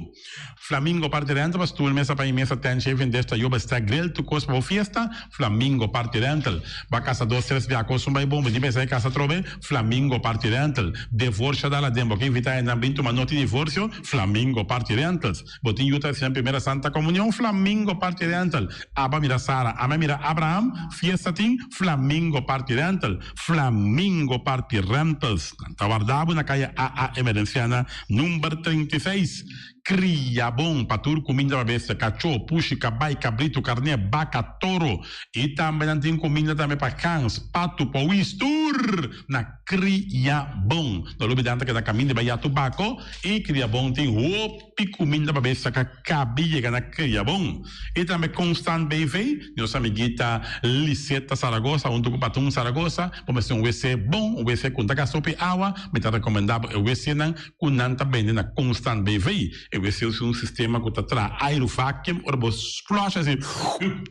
Flamingo Party Rental pa stoel, mesa pa mesa, tent, shaving dish, tayoba, stack, grill, tur kos pa bo fiesta, Flamingo Party Rental. Ba kasa dos tres bia kos un bai bon, bo tin pensa e kasa atrobe, Flamingo Party Rental. Devorsio dal aden, bo ke invita hendenan bin tuma noti divorsio, Flamingo Party Rentals. Bo tin yu ta hasi nan primera Santa Comunion, Flamingo Party Rental. Aba mira Sara, ama mira Abraham, fiesta tin, Flamingo Party Rental. Flamingo Party Rentals. Nan ta warda bo na kaya AA Emerenciana number 36. Kriabon pa tur kuminda pa bestia, kachó, pushi, kabai, kabritu, karné, baka, toro. I tambe nan tin kuminda tambe pa gans, patu, powis, tur na Kriabon. No lubidá nan ta keda kaminda bai Yatu Bako i Kriabon tin hopi. I kuminda pa bes saka kabi yega na Kriabon. I tambe Constant BV, nos amiguita Liseta Zaragoza huntu ku Patun Zaragoza, bo mester un wc bon, un wc ku no ta gasta hopi awa, mi ta rekomendá bo e wcnan ku nan ta bende na Constant BV. E wc usa un sistema ku ta traha airu vacuum, ora bo flush asi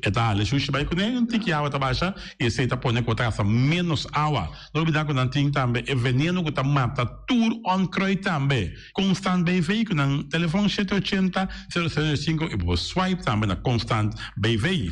e ta hala e shushi bai kuné, un tiki awa ta basha i esei ta pone ku bo ta gasta ménos awa. No olbidá ku nan tin tambe e veneno ku ta mata tur onkruid tambe. Constant BV ku nan telefon shete ochenta, sero sero sinku i bo por swipe tambe na Constant BV.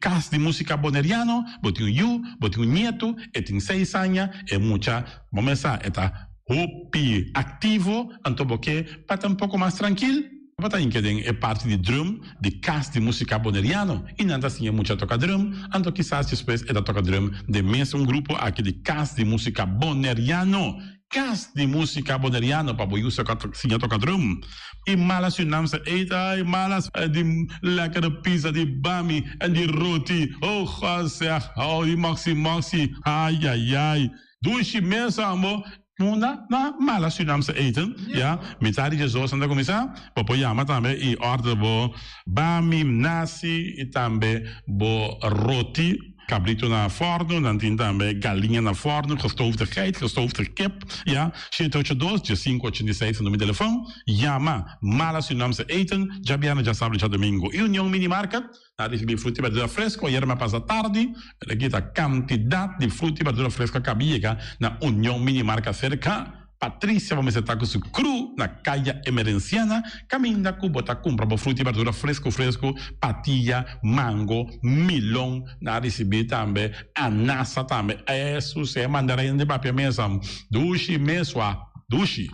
Kas di Musika Boneriano, bo tin un yu, bo tin un nietu, e tin seis aña, e mucha, bo mes sa, e ta hopi aktivo, anto bo ke pa ta un poko mas trankil, bo ta hinka den e parti di drum di Kas di Musika Boneriano i nan ta siña mucha toka drum, anto kisas despues e ta toka drum den mes un grupo aki di Kas di Musika Boneriano. Kas di músika boneriano pa bo yu siña toka drum. I mala Surinaamse eten, ai malas di lekkere pizza di bami en di roti, oh God zeg, oh di moxi moxi, ai ai ai. Dushi mes ambo, munda na mala Surinaamse eten, ya, mitad di djesdos nan ta kuminsá, bo por yama tambe i order bo bami, nasi i tambe bo roti. Cabrito na forno, nan tin tambe galiña na forno, gestoofde geit, gestoofde kip, ya, shete ocho dos, dje sinku ochenta i seis ta numero di telefon, yama Mala Surinaamse Eten, djabièrnè, djasabra, djadomingo. I Union Mini Market, nan risibi fruta i berdura fresco, ayera mi a pasa tardi, pero aki ta kantidat di fruta i berdura fresco a kaba yega na Union Mini Market serka. Patricia bo mester ta ku su kru na Kaya Emerenciana kaminda ku bo ta kumpra bo fruta i berdura fresku fresku, patia, mango, milon, nan a risibí tambe anasa tambe, esu si e mandarin di papia mesa dushi mesua dushi,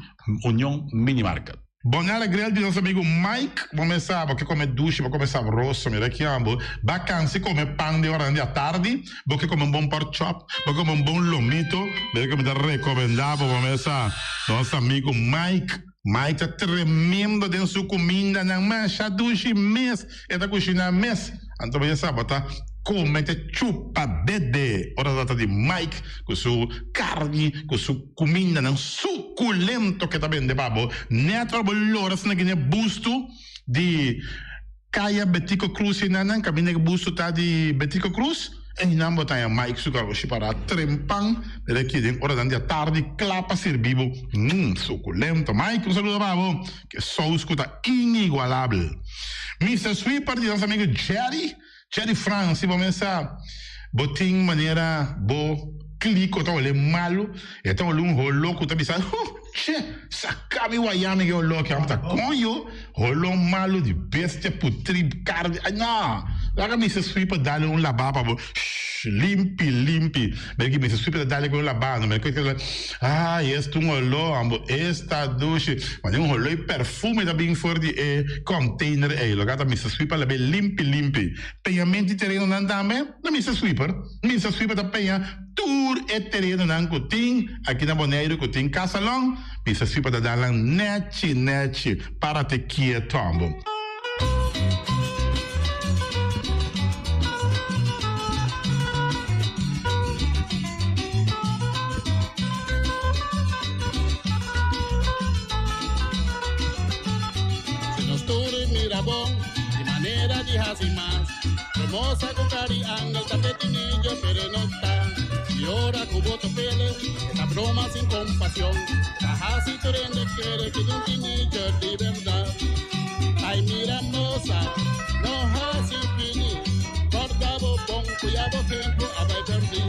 Union Mini Market. Bonella Grill di nos amigo Mike, bo mes sa bo ke come dushi, bo come sabroso, mira ki ambo, ba cansi come pan den oranan di atardi, bo ke come un bon pork chop, bo ke come un bon lomito, mira ke mi ta recomenda bo, bo mes sa nos amigo Mike, Mike ta tremendo den su cumindanan, masha dushi mes e ta cushina mes, anto bo ya sa bo ta come te chupa dede ora ta trata di Mike cu su carni, cu su. Kumindanan sukulento ke ta bende pa bo. Nèt ora bo lora asina gine bustu di Kaya Betico Cruz einan kaminda ke bustu ta di Betico Cruz, einan bo ta haña Mike su garoshi pará trempan mira aki den oranan di atardi kla pa sirbi bo. Mmm sukulento. Mike un saludo pa bo. Ke sous ku ta inigualabel. Mister Sweeper di nos amigo Jerry. Jerry Frans, si bo mesa bo tin manera bo kliko ta ole malu, e ta ole un holo ku ta bisa, huh, che, saka mi waya mi e holo aki, amo ta koño, holo malu di bestia putri karni, ay no, laga Mister Sweeper dale un laba pa bo, shh, limpi, limpi, mira ki Mister Sweeper ta dale ku un laba, no mira ku ay esta un holo, amo esta dushi, mane un holo i perfume ta bin for di e container ei, loke ta Mister Sweeper labe limpi limpi. Peñament di terenonan tambe na Mister Sweeper. Mister Sweeper ta peña tur e terenonan ku tin aki na Boneiru ku tin kasalon, Mister Sweeper ta dal nan nechi nechi para te kieto ambo. Si nos tur mira bon, di manera di hasi mas. Hermosa ku cari angel ta petinillo pero e no ta. Y ora ku bo topele, e ta broma sin compasion. Ta hasi tur hende kere ku un teenager di berdad. Ay mira mosa, no hasi fini. Corda bo bon ku ya bo tempo a bai perdi.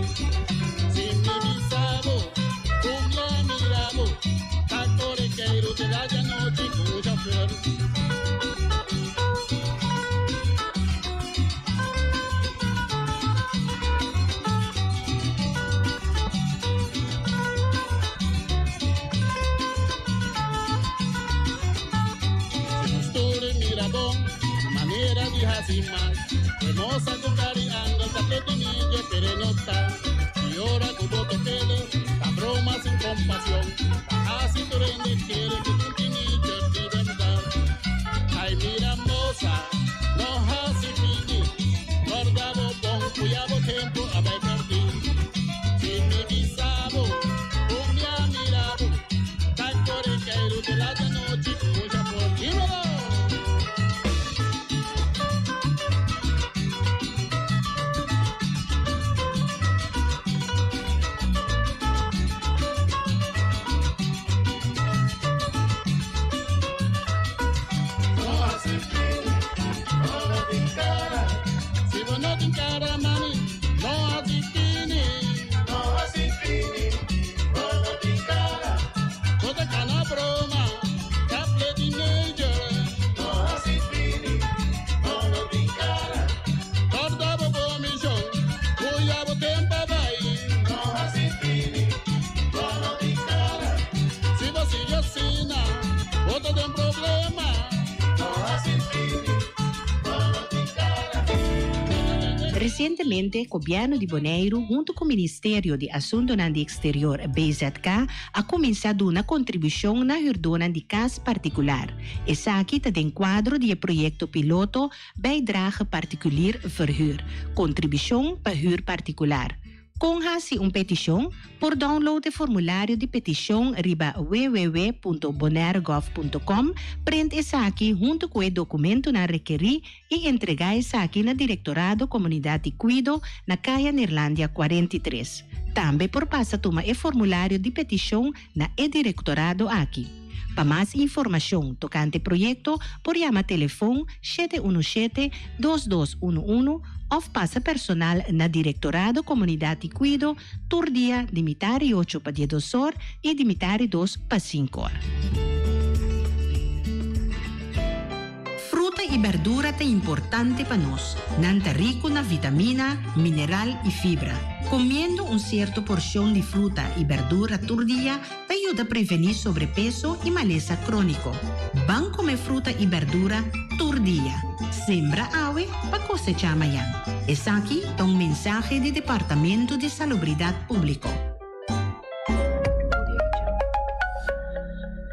Si mi bisa bo, ku mi a mira bo, ta kore keiru te la di anochi ku un chauffeur. Si nos tur mira bon, manera di hasi mal, Hermosa ku cari angel ta pletinillo pero no ta. Y ora ku bo. Resientemente Gobièrnu di Boneiru huntu ku Ministerio di Asuntunan di Eksterior, BZK, a kuminsá duna kontribushon na hürdónan di kas partikular. Esaki ta den kuadro di e proyekto piloto Bijdrage Particulier Verhuur, Kontribushon pa hür partikular. Kon hasi un petishon? Por download e formulario di petishon riba www.bonairegov.com, print esaki huntu ku e dokumentunan rekerí i entregá esaki na Direktorado Komunidat di Kuido na Kaya Neerlandia 43. Tambe por pasa tuma e formulario di petishon na e direktorado aki. Pa mas informashon tokante proyekto por yama telefon 717 2211 òf pasa personal na Direktorado Komunidat di Kuido tur dia di mitar i ocho pa diesdos or i di mitar i dos pa sinku or. Fruta i berdura ta importante pa nos. Nan ta riku na vitamina, mineral i fibra. Komiendo un sierto porshon di fruta i berdura tur dia ta yuda prevení sobrepeso i malesa króniko. Ban kome fruta i berdura tur dia. Sembra awe pa kosechá mañan. Esaki ta un mensahe di Departamento di Salubridat Públiko.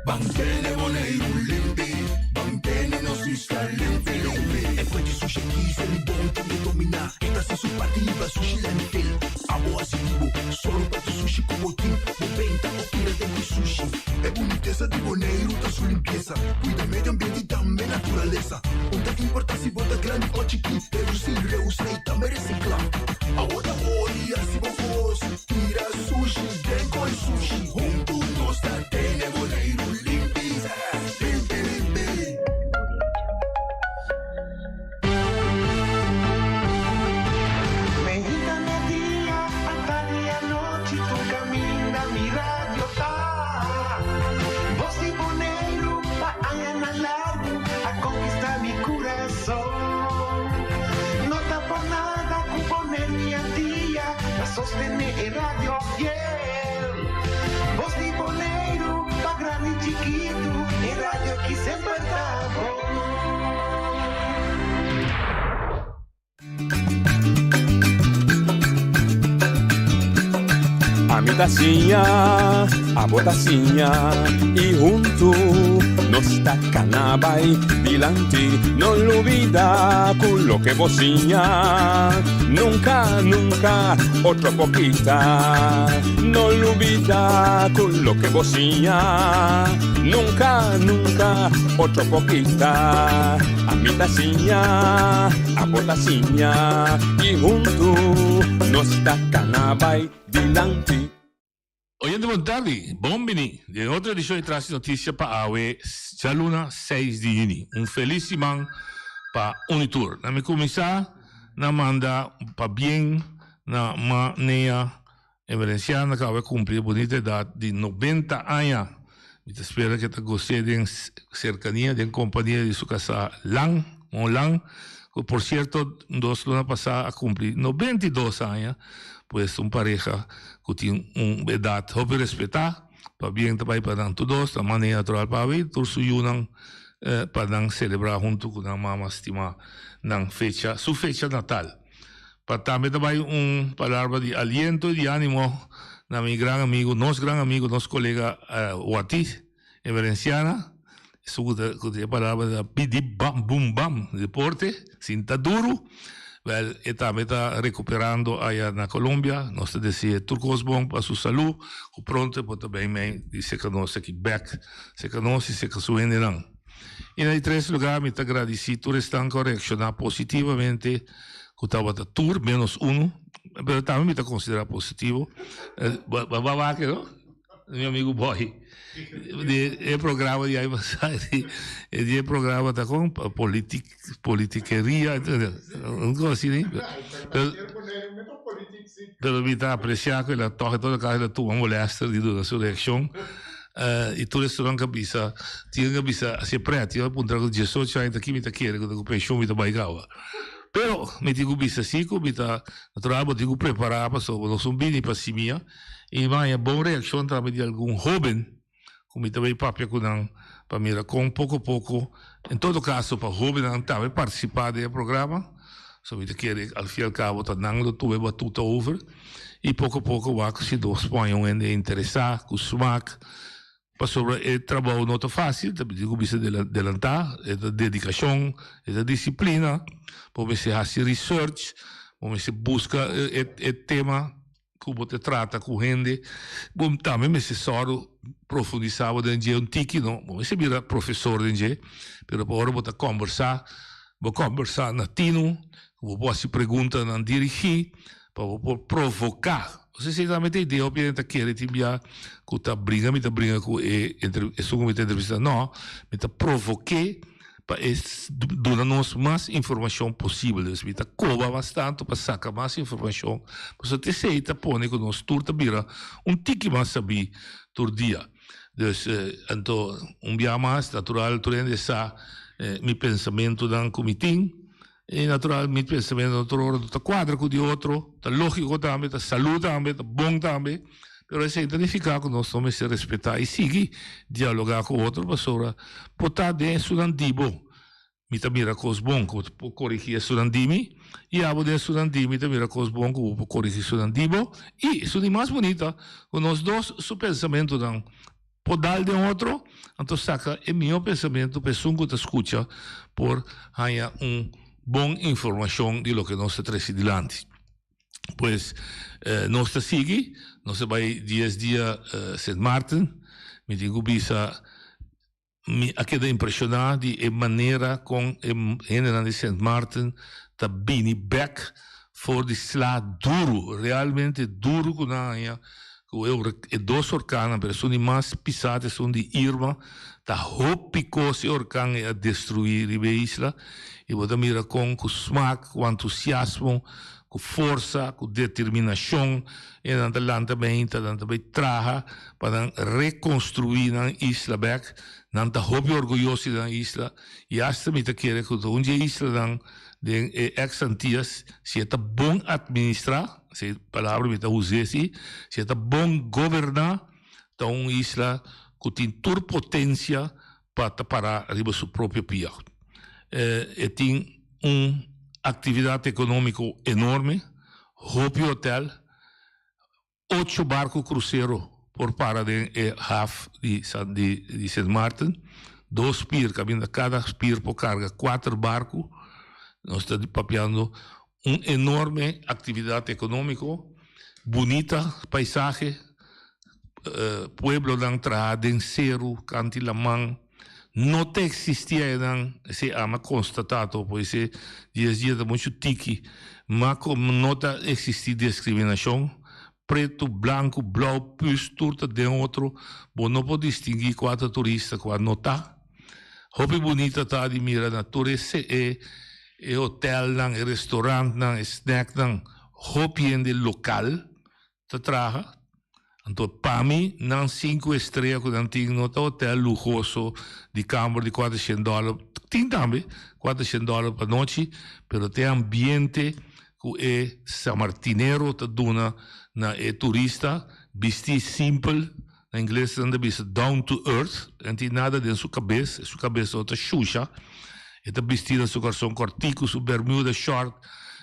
Ban tene Boneiru limpi, ban tene nos isla limpi limpi. E fuente sushi aki ser mi bon tin e dominá. E ta hasi su parti hiba sushi landfill. Abo hasi di bo, sòru pa tur sushi ku bo tin. Bo benta o tira den ku sushi. E bunitesa di Boneiru ta su limpiesa. Kuida medio ambiente i tambe naturalesa. Un ta importá si bo ta grandi o chikí. Redusí, reusá i tambe resiklá. Awo ta ori hasi bo kos. Tira sushi den koi sushi. Huntu nos ta tene Boneiru limpi. Limpi limpi. Meinta media, atardi anochi, tur kaminda mi radio ta. Bos di Boneiru pa añanan largu a konkistá mi kurason. No ta por nada ku Boneiru i Antia ta sostené e radio fiel. Bos di Boneiru pa grandi i chikitu, e radio ki semper ta bon. Ami ta siña, abo ta siña y huntu nos ta cana bay dilanti. No lubida cu loke bo siña nunca, nunca otro por kita. No lubida cu loke bo siña nunca, nunca otro por kita. Ami ta siña, abo ta siña y huntu nos ta cana bay dilanti. Oyente bon tardi, bon bini den otro edicion di Tras di Noticia pa awe djaluna seis di juni. Un feliz siman pa un y tur. Na mi cuminsa na manda pabien na Ma Nea Emerenciana cu awe a cumpli e bunita edad di 90 aña. Mi ta spera cu e ta gos'é den cercania, den compania di su casá Lan, Mon Lan, cu por cierto dos luna pasá a cumpli 92 aña, pues un pareha cu tin un edad hopi respetá. Pabien ta bay pa nan tur dos, nan manera natural pa awe, tur su yunan pa nan celebra hunto cu nan mama stima nan fecha, su fecha natal. Pa tambe ta bai un palabra di aliento y di animo na mi gran amigo, nos gran amigo, nos colega Wati Emerenciana, esun cu ta cu e palabra ta pidi bam bum bam deporte, sinta duro, wel e tambe ta recuperando aya na Colombia, nos ta desea tur cos bon pa su salud, cu pronto e por ta bay mey di seca nos aki bek, seca nos y seca su hendenan. Y na di tres lugar mi ta gradici tur esnan cu a reacciona positivamente cu tabata tur menos uno, pero tambe mi ta considera positivo, ba wak no? Mi amigo Boy, di e programa di aña pasa, di e programa ta con politic, politikeria, un cosa así, ni? Pero, pero mi ta aprecia cu el a toca todo caso el a tuma molester di duna su reaccion. Y tur estunan ka bisa, tin ka bisa hacia pret, yo a puntra cu 18 aña ta ki mi ta kere cu ta cu pensioen mi ta bay caba. Pero mi tin cu bisa si cu mi ta, natural bo tin cu prepara pasobra bo no son bini pa simia y mi haña bon reaccion tambe di algun hoben cu mi ta bay papia cu nan pa mira con poco poco, en todo caso pa hobennan tambe participa den e programa. So mi ta kere al fin y al cabo ta nan lo tuma e batuta over y poco poco wak si nos pone un hende interesa cu smaak pasobra e trabou no ta facil ta tin cu bisa delanta e ta dedicacion e ta disciplina bo mester haci research bo mester busca e tema. Ku bo ta trata ku hende, bo tambe mester sòru profundisá bo den dje un tiki, no? Bo mester bira profesor den dje, pero pa ora bo ta kòmbersá, bo kòmbersá na tinu, ku bo por hasi preguntanan dirigí, pa bo por provoká. Bo sa esei tambe ta idea hopi hende ta kere tin bia ku ta bringa mi ta bringa ku e esun ku mi ta entrevistá. No, mi ta provok'é. Pa e duna nos mas informacion posibel. Dus mi ta coba mas tanto pa saca mas informacion. Pasobra t'esey ta pone cu nos tur ta bira un tiki mas sabí tur dia. Dus, anto un bia mas, natural tur hende sa mi pensamentonan cu mi tin. Y natural mi pensamentonan tur ora no ta cuadra cu di otro. Ta logico tambe, ta salud tambe, ta bon tambe. Pero esey ta nifica cu nos no mester respeta y sigui dialoga cu otro pasobra por ta den esunnan di bo mi ta mira cos bon cu bo por corigi esunnan di mi y abo den esunnan di mi ta mira cos bon cu bo por corigi esunnan di bo y esun di mas bunita cu nos dos su pensamentonan por dal den otro anto saca e miho pensamento pa esun cu ta scucha por haya un bon informacion di loke nos ta trece dilanti. Pues nos ta sigui, nos ta bai dies dia Sint Maarten. Mi tin ku bisa mi a keda impreshoná di e manera kon e hendenan di Sint Maarten ta bini bèk for di sla duru, realmente duru ku nan haña ku e dos orkannan, pero esun di mas pisá ta esun di Irma, ta hopi kos e orkan ei a destruí riba e isla i bo ta mira kon ku smak, ku antusiasmo, ku forsa, ku determinashon e nan ta lanta meinta, nan ta bai traha pa nan rekonstruí nan isla bèk. Nan ta hopi orguyoso di nan isla i asta mi ta kere ku ta un di e islanan den e eks Antias si e ta bon atministrá, esei palabra mi ta us'é si, si e ta bon goberná, ta un isla ku tin tur potensia pa ta pará riba su propio pia. E tin un aktividat ekonómiko enorme, hopi hotel, ocho barku krusero por para den e haf di di Sint Maarten, dos pier kaminda kada pier por karga kuater barku. Nos ta papiando un enorme aktividat ekonómiko, bunita paisahe, pueblonan traha den seru, kanti laman, no ta eksistí ayanan, esei ami a konstatá to, por esei dies dia ta muchu tiki, ma komo no ta eksistí diskriminashon, pretu, blanku, blou, püs, tur ta den otro, bo no por distinguí kua ta turista, kua no ta. Hopi bunita ta di mira na tur e e hotelnan, e restaurantnan, e snacknan, hopi hende lokal ta traha. Anto pa mi nan sinku estrea ku nan tin no ta hotel luhoso di kamber di kuatershen dòler, tin tambe kuatershen dòler pa nochi, pero ta e ambiente ku e samartinero ta duna na e turista, bisti simpel, Na ingles nan ta bisa down to earth, e no tin nada den su kabes, su kabes no ta shusha, e ta bisti na su karson kòrtiku, su bermuda short,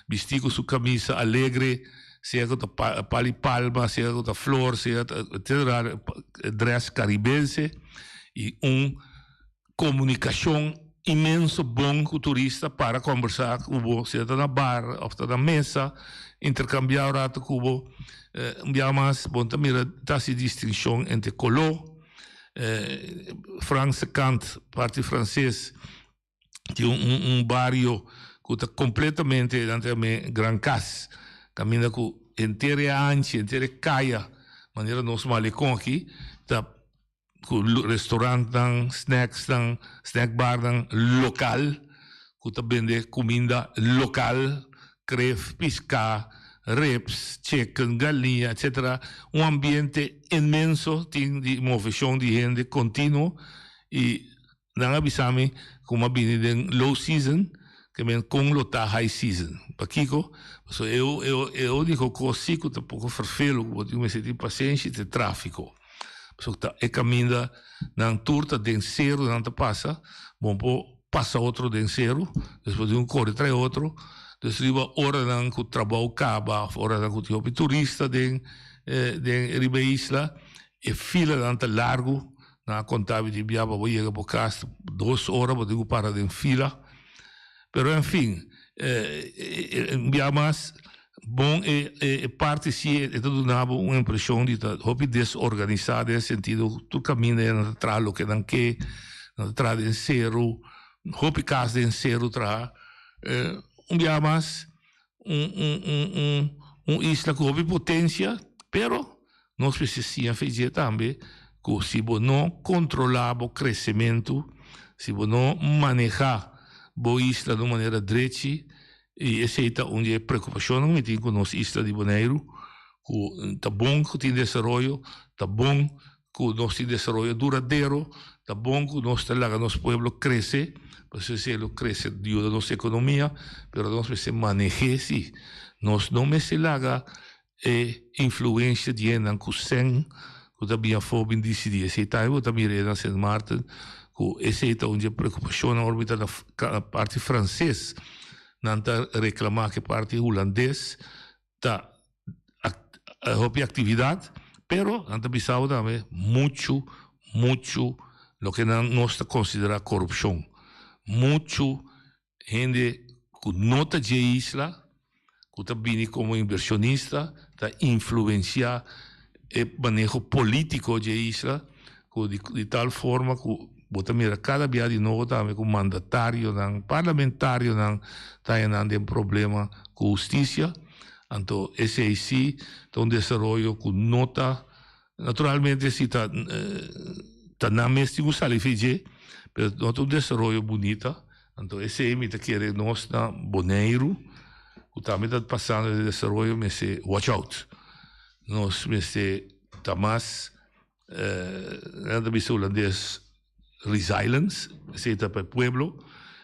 bisti ku su kamisa alegre, sea ku ta pali palma, sea ku ta flor, sea ta etcetera, dress karibense i un Komunikashon inmenso bon ku turista para kombersá ku bo, sea ta na bar òf ta na mesa, interkambiá un ratu ku bo. Un bia mas bo ta mira ta hasi distinshon entre koló. Franse kant, parti franses, tin un bario ku ta kompletamente nan ta yam'é Gran Kas, kaminda ku henter e anchi, henter e kaya, manera nos malekon aki, ta ku restaurantnan, snacksnan, snackbarnan lokal ku ta bende kuminda lokal, kref, piská, ribs, chicken, galiña, etcetera. Un ambiente inmenso tin di moveshon di hende kontinuo i Nan a bisa mi ku mi a bini den low season, ke men kon lo ta high season. Pakiko? Pasobra e e e uniko kos si ku ta poko ferfelu ku bo tin mester tin pasenshi ta e trafiko. Pasobra ta e kaminda nan tur ta den seru nan ta pasa, bo no por pasa otro den seru, despues di un kore trae otro. Dus riba oranan ku trabou kaba òf oranan ku tin hopi turista den den riba e isla, e filanan ta largu. Nan a konta mi tin bia pa bo yega bo kas dos ora bo tin ku para den fila. Pero en fin, un bia mas bon e e parti si e ta duna bo un impreshon di ta hopi desorganisá den e sentido ku tur kaminda nan ta traha loke nan ke, nan ta traha den seru, hopi kas den seru traha. Un bia mas un un un un un isla ku hopi potensia, pero nos mester siña fe dje tambe ku si bo no kontrolá bo kresementu, si bo no manehá bo isla di un manera drechi, i esei ta un di e preokupashonnan ku mi tin ku nos isla di Boneiru, ku ta bon ku tin desaroyo, ta bon ku nos tin desaroyo duradero, ta bon ku nos ta laga nos pueblo krese, pasobra esei lo krese yuda nos ekonomia, pero nos mester maneh'é sí. Nos no mester laga e influensia di hendenan ku sèn ku ta bin afó bin disidí. Esei tambe bo ta mir'é na Sint Maarten ku esei ta un di e preokupashonnan ora bo ta na parti franses nan ta reklamá ku e parti hulandes ta hopi actividad, pero nan ta bisa bo tambe mucho, mucho loke nan nos ta considera corupcion. Mucho hende cu no ta dje isla, cu ta bini como inversionista, ta influencia e maneho politico dje isla, cu di tal forma cu bo ta mira cada bia di nobo tambe cu mandatarionan, parlamentarionan ta haña nan den problema cu husticia. Anto esey si ta un desaroyo cu no ta, naturalmente si ta ta nan mes tin cu sali fi dje, pero no ta un desaroyo bunita. Anto esey mi ta kere nos na Boneiru cu tambe ta pasando den desaroyo mester watch out. Nos mester ta mas. Nan ta bisa hulandes resilience, esei ta pa e pueblo.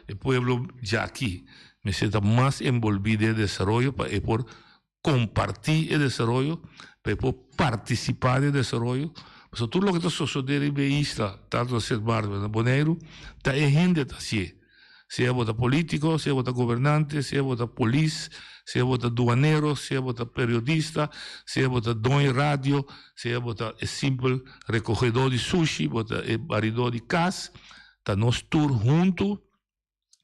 E pueblo djaki mester ta mas enbolbí den e desaroyo pa e por kompartí e desaroyo, pa e por partisipá den e desaroyo. Pasobra tur loke ta sosodé riba e isla, tantu na Sint Maarten como na Boneiru, ta e hende ta hasié. Sea bo ta politico, sea bo ta gobernante, sea bo ta polis, sea bo ta duanero, sea bo ta periodista, sea bo ta doño radio, sea bo ta e simpel recogedor di sushi, bo ta e baridor di cas, ta nos tur hunto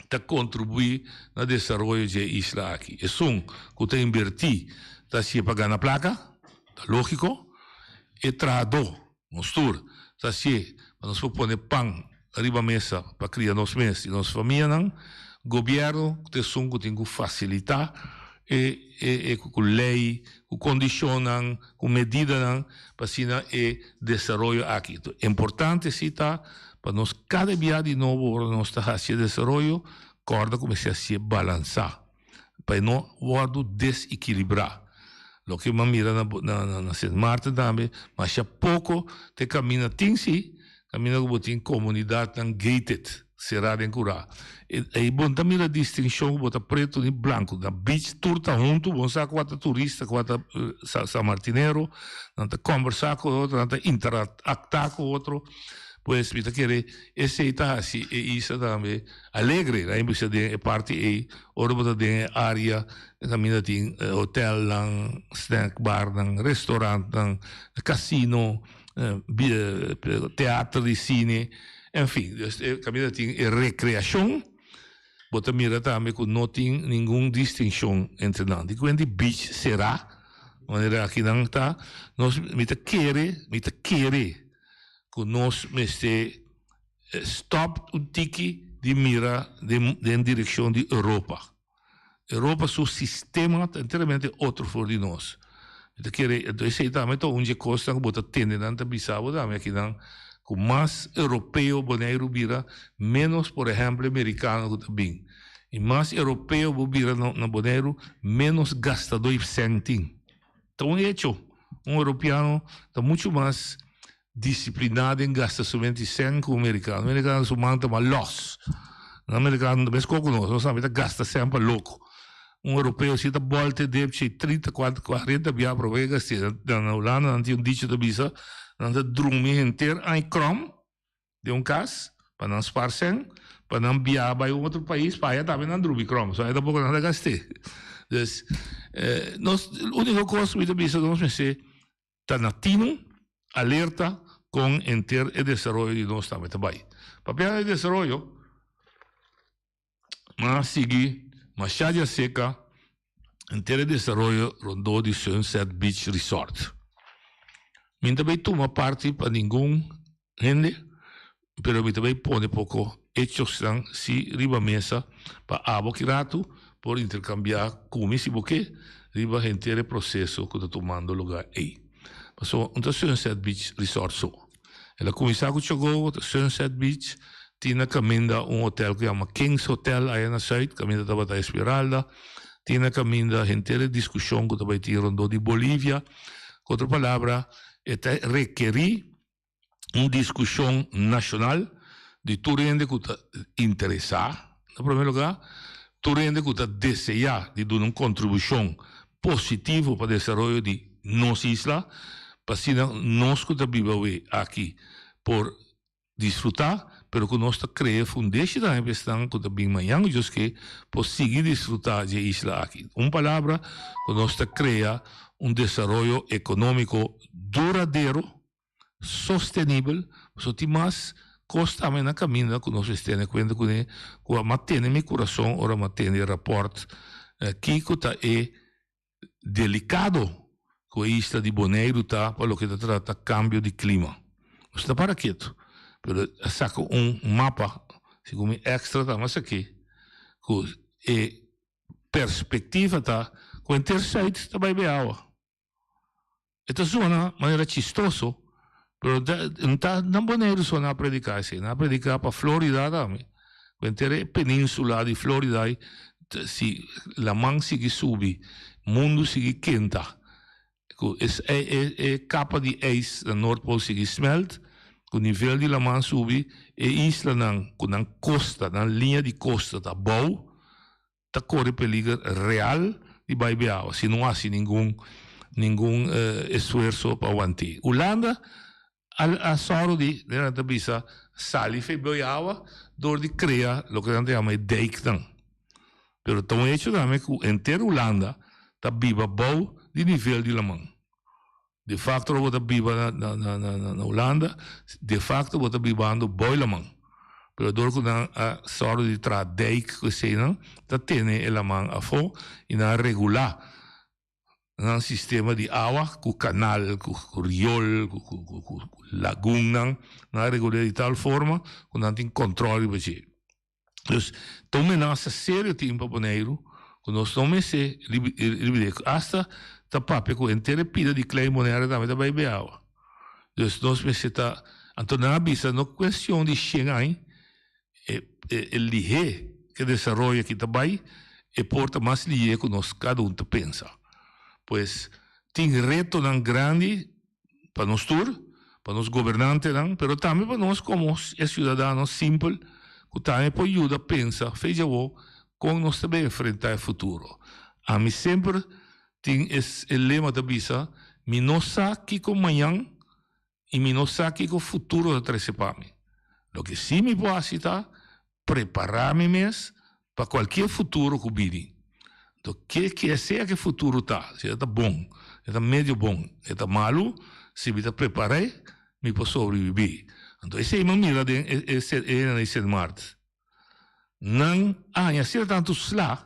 ta contribui na desaroyo dje isla aki. Esun cu ta inverti ta hacié pa gana placa, ta logico, e trahador Nos tur ta hacié pa nos por pone pan riba mesa pa cria nos mes y nos famianan. Gobierno ta esun cu tin cu facilita e e cu ley, cu condicionnan, cu medidanan pa asina e desaroyo aki. Importante si ta pa nos cada bia di nobo ora nos ta haci e desaroyo corda cu mester hacié balansa. pa e no wòrdu desekilibrá. Loke mi a mira na na Sint Maarten tambe, masha poko ta e kaminda tin si, kaminda ku bo tin komunidatnan gated, será den kurá. Ei bo no ta mira distinshon ku bo ta pretu ni blanku. Na beach tur ta huntu, bo no sa kua ta turista, kua ta sanmartinero, nan ta kòmbersá ku otro, nan ta interaktá ku otro. Pues mi ta kere esei ta hasi e isla tambe alegre. Nan bisa den e parti ei ora bo ta den e area kaminda tin hotelnan, snack barnan, restaurantnan, casino, teater di cine, en fin. Dus kaminda tin e recreacion bo ta mira tambe ku no tin ningun distinshon entre nan. Di kuenta di beach será manera akinan ta nos mi ta kere mi ta kere. ku nos mester stòp un tiki di mira den direkshon di Europa. Europa su sistema ta enteramente otro for di nos. Mi ta kere, anto esei tambe ta un dje kosnan ku bo ta tende nan ta bisa bo tambe akinan, ku mas europeo Boneiru bira, ménos por ehèmpel e merikano ku ta bin. I mas europeo bo bira na Boneiru, ménos gastadó i sèn tin. Ta un hecho, un europeano ta mucho mas discipliná den gasta su menti sèn ku un merikano. Un merikano su man ta mas lòs. Un merikano ta meskos ku nos, nos tambe ta gasta sèn pa loko. Un europeo si ta bòlta e depchi trinta, kuarenta bia promé e gast'é. Na Hulanda nan tin un dicho ta bisa, nan ta drumi henter aña kròm. Den un kas, pa nan spar sèn. pa nan biaha bai un otro pais pa aya tambe nan drumi krom, so aya tampoco nan ta gast'é. Dus, nos, unico cos mi ta bisa nos mester ta na tino, alerta con henter e desaroyo di nos tambe ta bai. Papia di desaroyo, M'a sigui masha di aserka henter e desaroyo rondó di Sunset Beach Resort. Mi no ta bay tuma parti pa ningun hende, pero mi ta bay pone poko echosnan si riba mesa pa abo ki ratu por interkambiá ku mi si bo ke riba henter e proseso ku ta tumando lugá ei. Pasobra no ta Sunset Beach Resort so. El a kuminsá ku Chogogo ta Sunset Beach, tin na kaminda un hotel ku yama Kings Hotel aya na Zuid, kaminda tabata Esmeralda, tin na kaminda henter e diskushon ku ta bai tin rondó di Bolivia. Ku otro palabra, e ta rekerí un diskushon nashonal di tur hende ku ta interesá, na promé lugá, tur hende ku ta deseá di duna un kontribushon positivo pa desaroyo di nos isla, pa asina nos ku ta biba awe aki por disfrutá, pero ku nos ta krea fundeshi tambe pa esnan ku ta bin mañan ku Dios ke por sigui disfrutá dje isla aki. Un palabra, ku nos ta krea un desaroyo ekonómiko duradero, sostenibel, pasobra tin mas kos tambe na kaminda ku nos mester tene kuenta kuné, ku a matene mi kurason ora mi a tende e rapòrt kiko ta e delikado ku e isla di Boneiru ta pa loke ta trata kambio di klima. Nos ta para ketu, pero a saka un mapa, segun mi extra ta mas aki, ku e perspektiva ta ku henter Zuid ta bai be awa. E ta sona manera chistoso, pero no ta na Boneiru so nan a prediká esei, nan a prediká pa Florida tambe. Ku henter e peninsula di Florida ei, si laman sigui subi, mundu sigui kenta, ku e kapa di ijs na Noordpool sigui smelt, ku nivel di laman subi, e islanan ku nan kosta, nan liña di kosta ta abou, ta kore peliger real di bai biaha si no hasi ningun ningun esfuerso pa want'é. Hulanda a a sòru di, nan ta bisa, sali for e boi awa dor di krea loke nan ta yama e dijknan. Pero ta un hecho tambe ku henter Hulanda ta biba bou di nivel di laman. De facto ora bo ta biba na na na na Hulanda, de facto bo ta bibando boi laman. Pero dor ku nan a sòru di traha dijk ku eseinan, ta tene e laman afó i nan a regulá nan sistema di awa ku kanal, ku riol, ku ku ku ku lagunnan. Nan a regul'é di tal forma ku nan tin kòntròl riba dje. Dus ta un menasa serio tin pa Boneiru ku nos no mester ribid'é. Asta ta papia ku henter e pida di Klein Bonaire tambe ta bai be awa. Dus nos mester ta, anto nan a bisa no kuestion di shen aña, e e lihé ku e desaroyo aki ta bai, e por ta mas lihé ku nos kada un ta pensa. Pues tin retonan grandi pa nos tur, pa nos gobernantenan, pero tambe pa nos komo e siudadano simpel ku tambe por yuda pensa fecha awor kon nos ta bay enfrenta e futuro. Ami semper tin e lema ta bisa, mi no sa kiko mañan i mi no sa kiko futuro ta trese pa mi. Loke si mi por hasi ta prepará mi mes pa kualkier futuro ku bini. Anto ke ke sea ke futuro ta, si e ta bon, e ta medio bon, e ta malu, si mi ta prepar'é, mi por sobrevibí. Anto esei mi a mira den e e e e Sint Maarten. Nan a haña asina tantu sla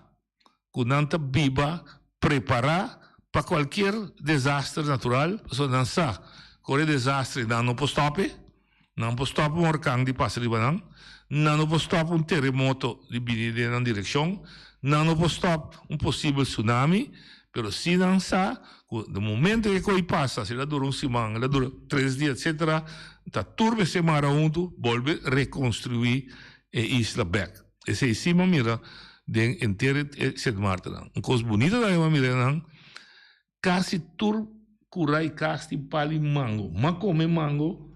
ku nan ta biba prepará pa kualkier desaster natural, pasobra nan sa ku ora e desastre nan no por stòp e, nan por stòp un orkan di pasa riba nan, nan no por stòp un teremoto di bini den nan direkshon, nan no por stòp un posibel tsunami, pero si nan sa ku den momento ku e koi pasa, si el a dura un siman, el a dura tres dia, etsetera, ta tur mester mara huntu bolbe rekonstruí e isla bèk. Esei sí m'a mira den henter e Sint Maartennan. Un kos bunita tambe m'a mira nan, kasi tur kura i kas tin pal i mango. M'a kome mango,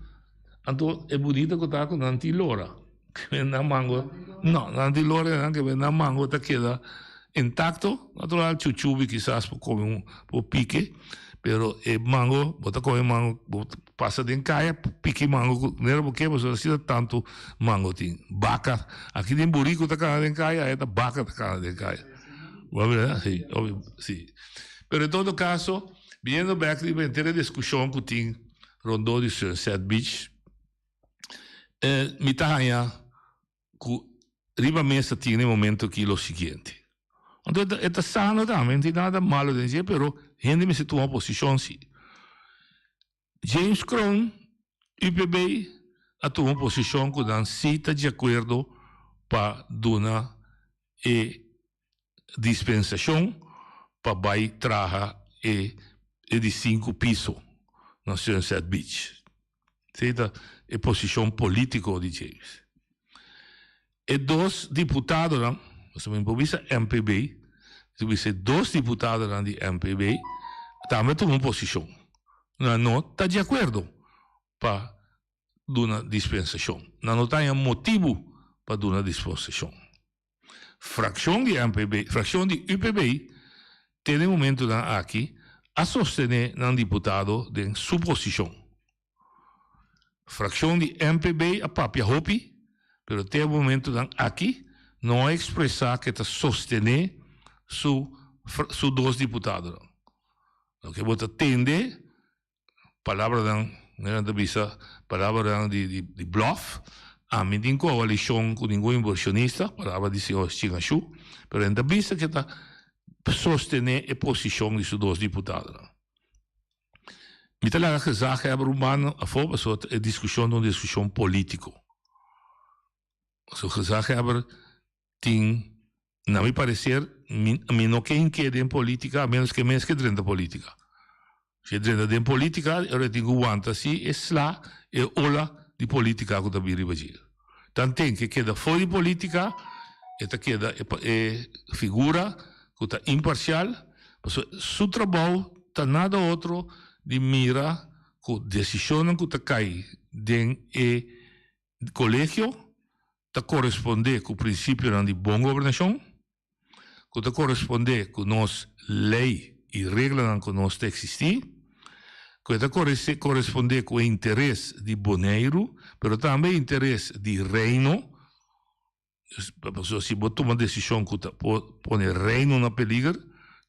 anto e bunita ku ta ku nan tin lora. Ke men nan mango, no, nan tin lora nan ke men nan mango ta keda intakto. Natural chuchubi kisas por kome un, por pike, Pero e mango, bo ta come mango, bo pasa den caya piki mango cu manera bo ke pasobra asina tanto mango tin. Baca, aki tin burico ta cana den caya, aya ta baca ta cana den caya. Bo a mira? Si, si. Pero en todo caso, biniendo bek riba henter e discusion cu tin rondó di Sunset Beach, mi ta haña cu riba mesa tin na e momento aki lo siguiente. Anto e ta sano tambe, no tin nada malo den dje, pero hende mester tuma posicion si. James Kroon, UPB, a tuma posicion cu nan si ta di acuerdo pa duna e dispensacion pa bay traha e e di sinku piso na Sunset Beach. Esey ta e posicion politico di James. E dos diputadonan, pasobra mi por bisa MPB, mi ta bisa e dos diputadonan di MPB tambe a tuma un posicion. Nan no ta di acuerdo pa duna dispensacion. Nan no ta haña motibu pa duna dispensacion. Fraccion di MPB, fraccion di UPB te den momentonan aki a sostene nan diputado den su posicion. Fraccion di MPB a papia hopi, pero te e momentonan aki no a expresa ke ta sostene su su dos diputadonan. Loke bo ta tende Palabranan, nan ta bisa palabranan di di di blòf. Ami tin koalishon ku ningun invershonista, palabra di señor Chingashu, pero nan ta bisa ke ta sostené e posishon di su dos diputadonan. Mi ta laga gezaghebber un banda afó pasobra e diskushon ta un diskushon polítiko. Pasobra gezaghebber tin, na mi parecer, mi, mi no ke hink'é den politica, a menos ke mes ke drenta politica. Si e drenta den politica, e ora e tin ku wanta si e sla, e ola di politica ku ta bin riba dje. Tanten ke keda for di politica, e ta keda e, e figura ku ta imparcial, pasobra su trabou ta nada otro di mira ku decisionnan ku ta kai den e Kolegio ta korespondé ku prinsipionan di bon gobernashon, ku ta korespondé ku nos lei i reglanan ku nos ta eksistí, ku e ta korespondé ku e interes di Boneiru, pero tambe e interes di Reino. Pasobra si bo tuma desishon ku ta por pone Reino na peliger,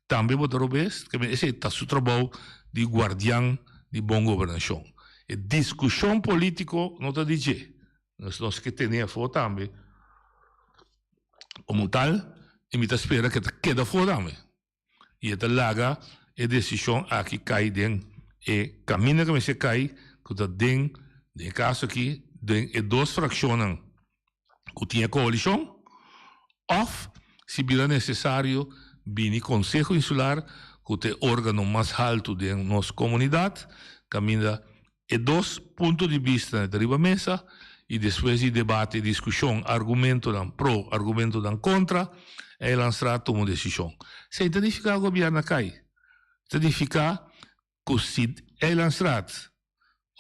tambe bo ta robes. Esei ta su trabou di guardian di bon gobernashon. E diskushon polítiko no ta di dje. Nos nos ke tene afó tambe komo tal i mi ta spera ku e ta keda afó tambe. I e ta laga e desishon aki kai den e kaminda ku mester kai, ku ta den, den e kaso aki, den e dos frakshonnan ku tin e koalishon, òf si bira nesesario bini Konseho Insular ku ta e órgano mas haltu den nos komunidat, kaminda E dos punto di bista ta riba mesa y despues di debate, discusion, argumentonan pro, argumentonan contra, Eilandsraad tuma un decision. Esey ta nifica gobierno a cay. Ta nifica cu si Eilandsraad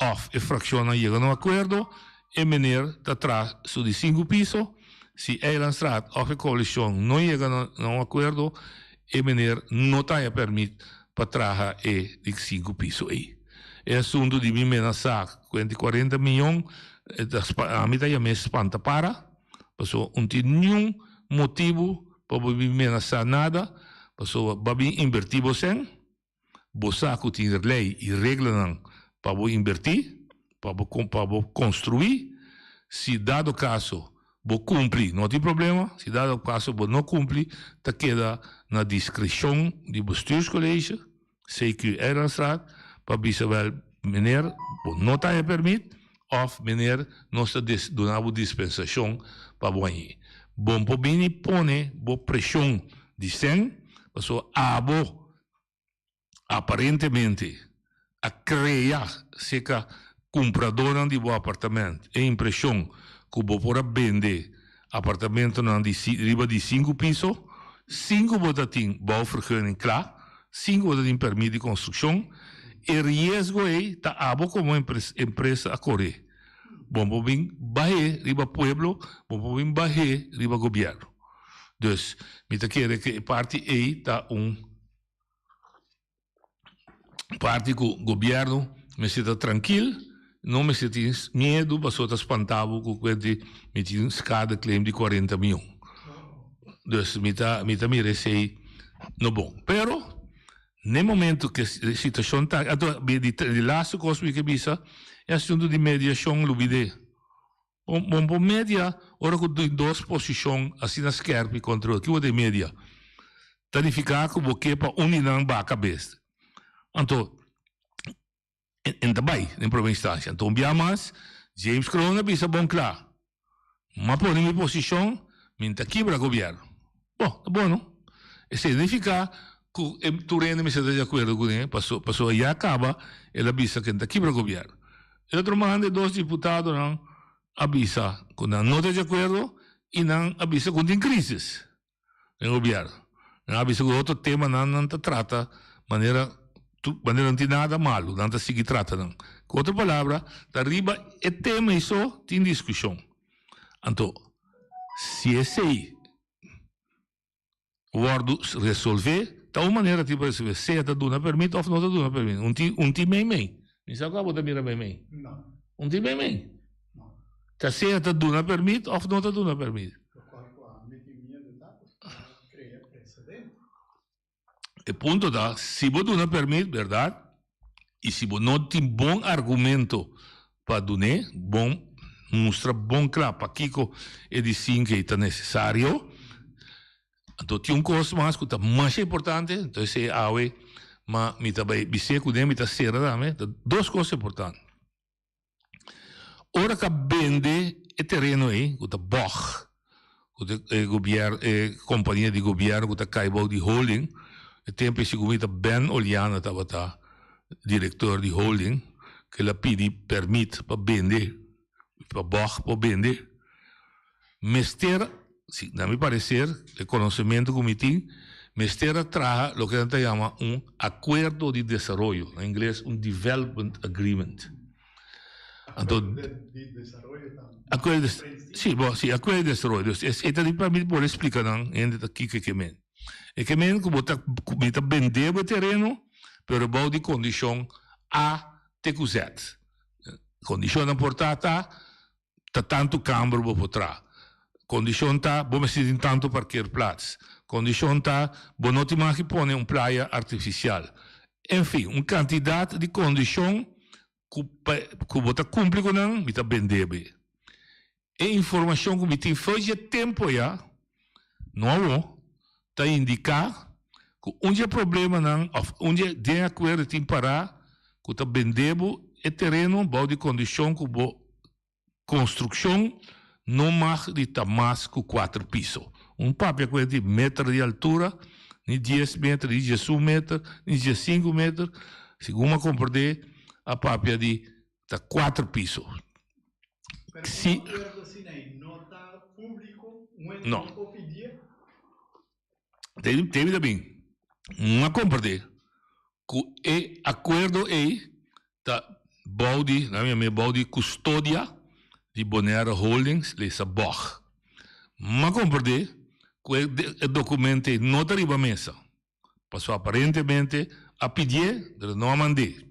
of e fraccionnan yega na un acuerdo, e meneer ta traha su di cinco piso, si Eilandsraad of e coalicion no yega na un acuerdo, e meneer no ta haya permit pa traha e di cinco piso ey. E asuntu di mi menasá kuenta i kuarenta miyon, ami ta yam'é spanta para, pasobra un tin niun motibu pa bo bin menasá nada, pasobra bo a bin inbertí bo sèn, bo sa ku tin lei i reglanan pa bo inbertí, pa bo pa bo konstruí, si dado kaso bo kumpli no tin problema, si dado kaso bo no kumpli ta keda na diskreshon di bestuurscollege. CQ Eilandstraat pa bisa wel meneer bo no ta haña permit of meneer nos ta duna bo dispensacion pa bo hañ'é. Bo por bini pone bo presion di sèn pasobra abo aparentemente a crea cerca cumpradornan di bo apartament e impresion cu bo por a bende Apartamentonan di riba di sinku piso, sin ku bo ta tin bouwvergunning kla, sin ku bo ta tin permit di konstrukshon, e riesgo ei ta abo komo empresa a kore. Bo por bin bah'é riba pueblo, bo por bin bah'é riba gobièrnu. Dus, mi ta kere ku e parti ei ta un. parti ku gobièrnu mester ta trankil, no mester tin miedu pasobra ta spanta bo ku kuenti mi tin schadeclaim di kuarenta mion. Dus mi ta mi ta mira esei no bon. Pero n'e momento ku e situashon ta anto di lastu kos mi ke bisa e asuntu di mediashon lubid'é. Bon bo media ora ku tin dos posishon asina skerpi kontra otro, kibo ta e media? Ta nifiká ku bo ke pa un di nan baha kabes. Anto e ta bai den prome instansia. Anto un bia mas James Kroon a bisa bon kla, M'a pone mi posishon, mi n'ta kibra gobièrnu. Bon, ta bon no? Esei ta nifiká ku e tur hende mester ta di akuerdo kuné, paso pasobra ya kaba el a bisa ku e n'ta kibra gobièrnu. E otro man de dos diputadonan a bisa ku nan no ta di akuerdo i nan a bisa ku tin krisis den gobièrnu. Nan a bisa ku otro temanan nan ta trata manera manera no tin nada malu, nan ta sigui trata nan. Ku otro palabra, ta riba e tema ei so tin diskushon. Anto, si esei wòrdu resolvé, ta un manera tin pa resolvé, sea ta duna permit òf no ta duna permit. Un tin un tin meimei. Mi sa ku abo ta mira meimei. No. Un tin meimei. No. Ta sea ta duna permit òf no ta duna permit. Lokual ku ami tin miedu ta pasobra ta krea presedente. E punto ta, si bo duna permit, bèrdat, i si bo no tin bon argumento pa dun'é, bon mustra bon kla pakiko e di sinke ei ta nesesario. Anto tin un kos mas ku ta masha importante, anto esei awe ma mi ta bai bis'é kuné, mi ta sera tambe, ta dos kos importante. Ora ka bende e tereno ei ku ta bòg, ku ta e gobièrnu e kompania di gobièrnu ku ta kai bou di holding, e tempu ei segun mi ta Ben Oliana tabata direktor di holding, ku el a pidi pèrmit pa bende, pa bòg por bende. Mester, si na mi parecer, e conocemento cu mi tin, mester a traha loke nan ta yama un acuerdo di desaroyo, na ingles un development agreement. Anto, Acuerdo di desaroyo ta acuerdo di, si, bo, si, acuerdo di desaroyo. Dus es, e ta di pa mi por explica nan hende ta kico e ke men. E ke men cu bo ta, cu mi ta bende bo e tereno, pero bou di condicion A te cu Z. Condicionnan por ta ta, Ta tantu kamber bo por traha. Kondishon ta bo mester tin tantu parkeerplaats. Kondishon ta bo no tin mag di pone un playa artifisial. Enfin, un kantidat di kondishon ku pa ku bo ta kumpli ku nan, mi ta bende bo e. E informashon ku mi tin for dje tempu ya, no awo, ta indiká ku un dje problemanan òf un dje den akuerdo tin pará ku ta bende bo e tereno bou di kondishon ku bo konstrukshon no mag di ta mas ku kuater piso. Un papia ku e di meter di altura, ni dies meter, ni diesun meter, ni diesinku meter, segun mi a komprendé a papia di ta kuater piso. Pero Si. un akuerdo asina ei no ta públiko? Un hende No. no por pidié? Te te mi ta bin. No a komprendé ku e akuerdo ei ta bou di, nan yam'é bou di kustodia di Bonaire Holdings, lesa bog. M'a komprendé ku e e dokumento ei no ta riba mesa, pasobra aparentemente a pidié pero no a mand'é.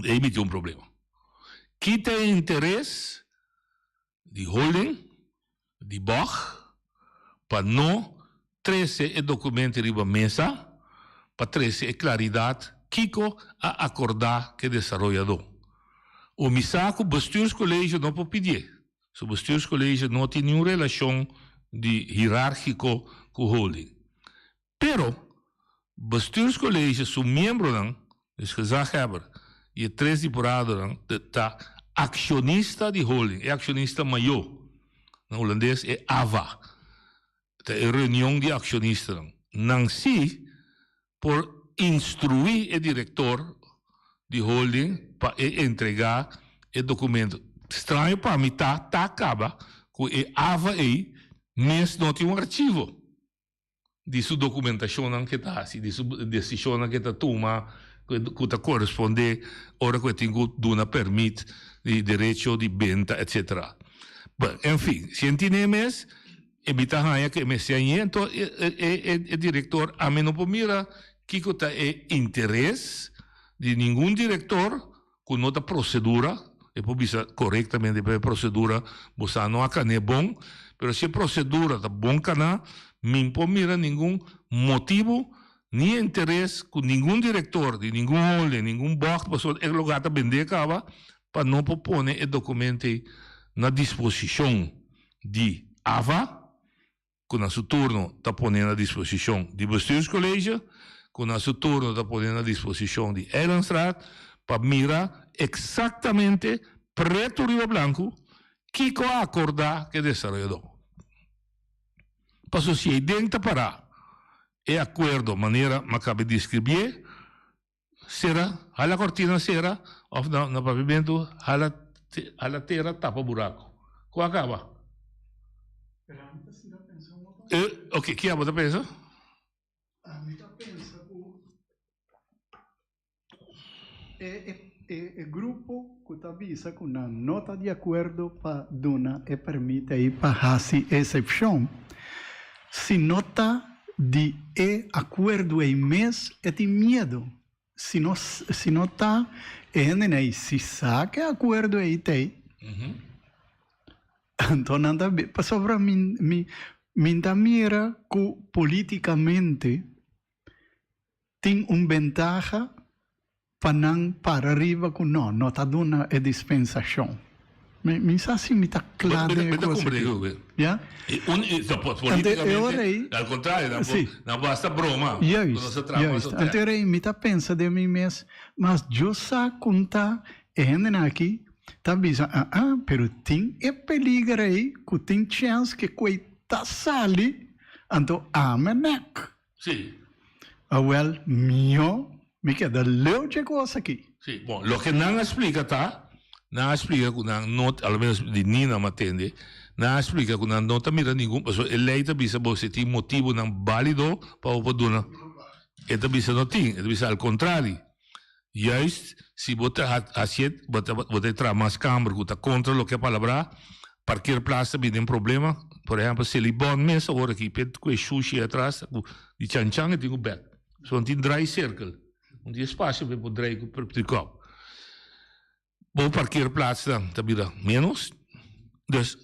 Ei mi tin un problema. Ki ta e interes di holding, di bog, pa no trece e documento riba mesa pa trece e claridad kico a acorda cu e desaroyador? O mi sa cu bestuurscollege no por pidié. Su bestuurscollege no tin niun relacion di hierarchico cu holding. Pero, Bestuurscollege su miembronan, dus gezaghebber y e tres dipuradonan, ta accionista di holding, e accionista mayo, na Hulandes e AVA, ta e reunion di accionistanan. Nan si por instrui e director di holding pa e entrega e documento. Straño pa mi ta, ta caba cu e AVA ey mes no tin un archivo. di su documentashonnan ke ta hasi, di su desishonnan ke ta tuma ku ta korespondé ora ku e tin ku duna permit di derecho di benta etcetera. Bueno, en fin, si e tine mes e mi ta haña ku e mester hañ'é, anto e e e direktor ami no por mira kiko ta e interes. di ningun direktor ku no ta prosedura, e por bisa korektamente pero e prosedura bo sa no a kan'é bon, pero si e prosedura ta bon kaná, mi por mira ningun motibu ni interes ku ningun direktor di ningun holding, ningun bògt pasobra e lugá ta bendé kaba pa no por pone e dokument ei na disposishon di AVA. ku na su turno ta pone na disposishon di Bestuurscollege, ku na su turno ta pone na disposishon di Eilandsraad, pa mira eksaktamente, pretu riba blanku, kiko a akordá ku e desaroyadó. Paso si eiden ta pará e akuerdo manera mi a kaba di deskribié, Sera, hala cortina sera of na na papimentu hala hala tera tapa buraco. Cu a caba? Pero ami ta sinta pensa un otro. Eh, ok, ki abo ta pensa? Ami ta pensa cu e e e e grupo cu ta bisa cu nan no ta di acuerdo pa duna e permit ey pa haci excepcion, si no ta Di e akuerdo ei mes e tin miedu. Si no si no ta e hendenan ei si sa ku e akuerdo ei t'ei, anto nan ta pasobra mi mi mi ta mira ku politikamente tin un bentaha Pa nan para riba ku no, no ta duna e dispensashon. Mi, mi sa si mi ta kla den e kos aki. Ya? Anto e ora ei. Al kontrario, nan por, nan por hasta broma. Juist, juist. Anto e ora ei mi ta pensa den mi mes, mas Dios sa kon ta e hendenan aki ta bisa, ah ah, pero tin e peliger ei ku tin chèns ke ku ei ta sali, anto ame nek. Sí. Awel, mihó mi keda leu dje kos aki. Sí, bon, loke nan a splika ta, nan a splika ku nan no, a lo menos di Nina mi a tende, nan a splika ku nan no ta mira ningun, pasobra e lei ta bisa bo si tin motibunan bálido pa bo por duna. E ta bisa no tin, e ta bisa al kontrali. Juist si bo ta hacié, bo ta bo ta traha mas kamber ku ta kontra loke a palabrá, parkeerplaats ta bini den problema. Por ehèmpel, Selibon mes awor aki p'e ku e shushi atras ku di chanchan e tin ku bèk. So no tin draai sirkel, no tin espasio pa e por draai ku trikòp. Bo parkeerplaatsnan ta bira ménos. Dus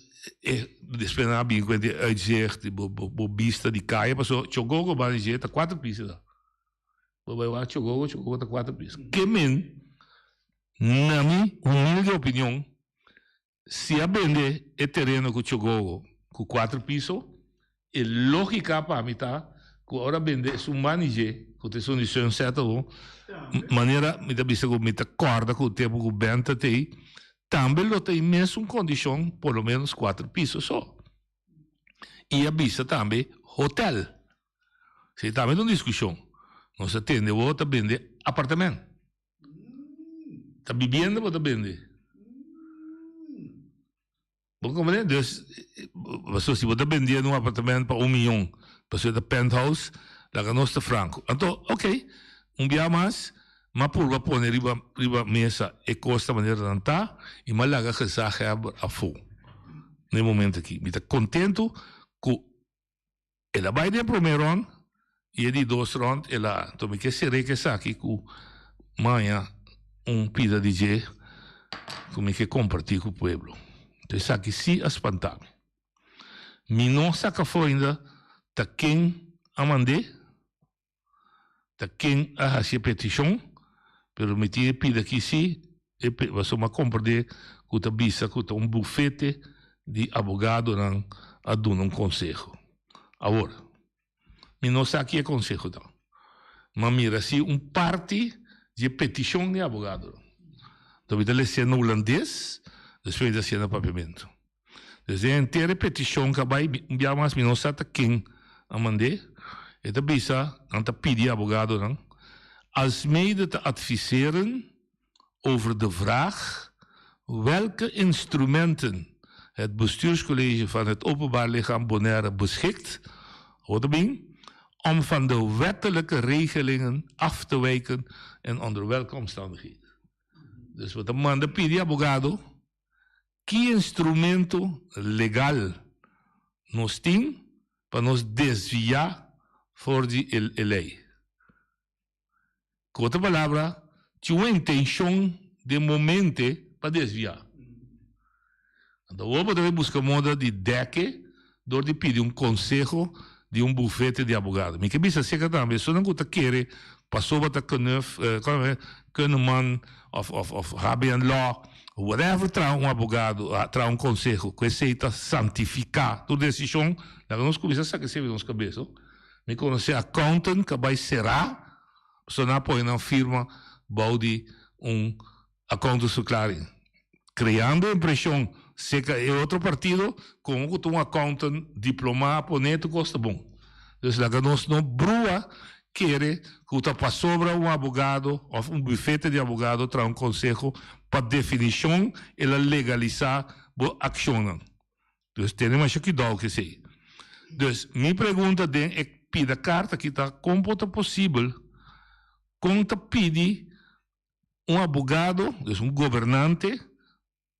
e despues nan a bin ku e uitzicht, bo bo bista di kaya pasobra Chogogo banda di dje ta kuater pisa ta. Bo bai wak Chogogo, Chogogo ta kuater pis. Ke men, na mi humilde opinion, si a bende e tereno ku Chogogo ku kuater piso, e logika pa mi ta ku ora bende esun manije ku ta esun di Sunset awo, manera mi ta bisa ku mi ta kòrda ku tempu ku Ben ta tei, tambe lo ta e mesun kondishon por lo menos kuater piso so. I a bisa tambe hotel. Si tambe ta un diskushon. Nos a tende bo ta bende apartement. Ta bibienda bo ta bende. Bo comprende? Dus, pasobra si bo ta bendiendo un apartement pa un miyon, pasobra ta penthouse, laga nos ta franco. Anto, ok, un bia mas, m'a purba pone riba riba mesa e kos ta manera nan ta, i m'a laga gezaghebber afó. Na e momento aki. Mi ta contento ku El a bai den promé rònt i e di dos rònt el a anto mi ke ser'é ku esaki ku maña un pida di dje ku mi ke kompartí ku pueblo. Anto esaki sí a spantá mi. Mi no saka afó ainda ta ken a mand'é. Ta ken a haci e peticion, pero mi tin e pida aki si, e pasobra mi a comprende cu ta bisa cu ta un bufete di abogadonan a duna un conseho. Awor, mi no sa ki e conseho ta, ma mira si un parti di e peticion di e abogadonan. Enton mi ta lesié na hulandes, despues mi ta hacié na papiamento. Desde e henter e petishon ku a bai, un bia mas mi no sa ta ken a mand'é, e ta bisa, nan ta pidi e abogadonan, alsmede te adviseren over de vraag welke instrumenten het bestuurscollege van het Openbaar Lichaam Bonaire beschikt, hoor ta bin, om van de wettelijke regelingen af te wijken en onder welke omstandigheden. Dus bo ta manda pidi abogado Ki instrumento legal nos tin pa nos desviá for di e lei? Ku otro palabra, Tin un intenshon den bo mente pa desviá. Anto awor bo debe buska moda di dèk'e dor di pidi un konseho di un bufete di abogado. Mi ke bisa seka tambe esunnan ku ta kere pasobra ta Kunuf, Kunneman òf òf òf HBN Law, whatever traha un abogado, traha un konseho ku esei ta santifiká tur desishon, laga nos kuminsá saka esei di nos kabes. Mi konosé accountant ku a bai será pasobra nan a pone nan firma bou di un accountantsverklaring, creando e impresion cerca e otro partido como cu ta un accountant diploma a pone tur cos ta bon. Dus laga nos no brua kere cu ta pasobra un abogado of un bufete di abogado traha un conseho pa definicion el a legalisa bo accionnan. Dus tene masha cuidao cu esey. Dus mi pregunta den e pida carta aki ta con por ta posibel con ta pidi Un abogado, dus un gobernante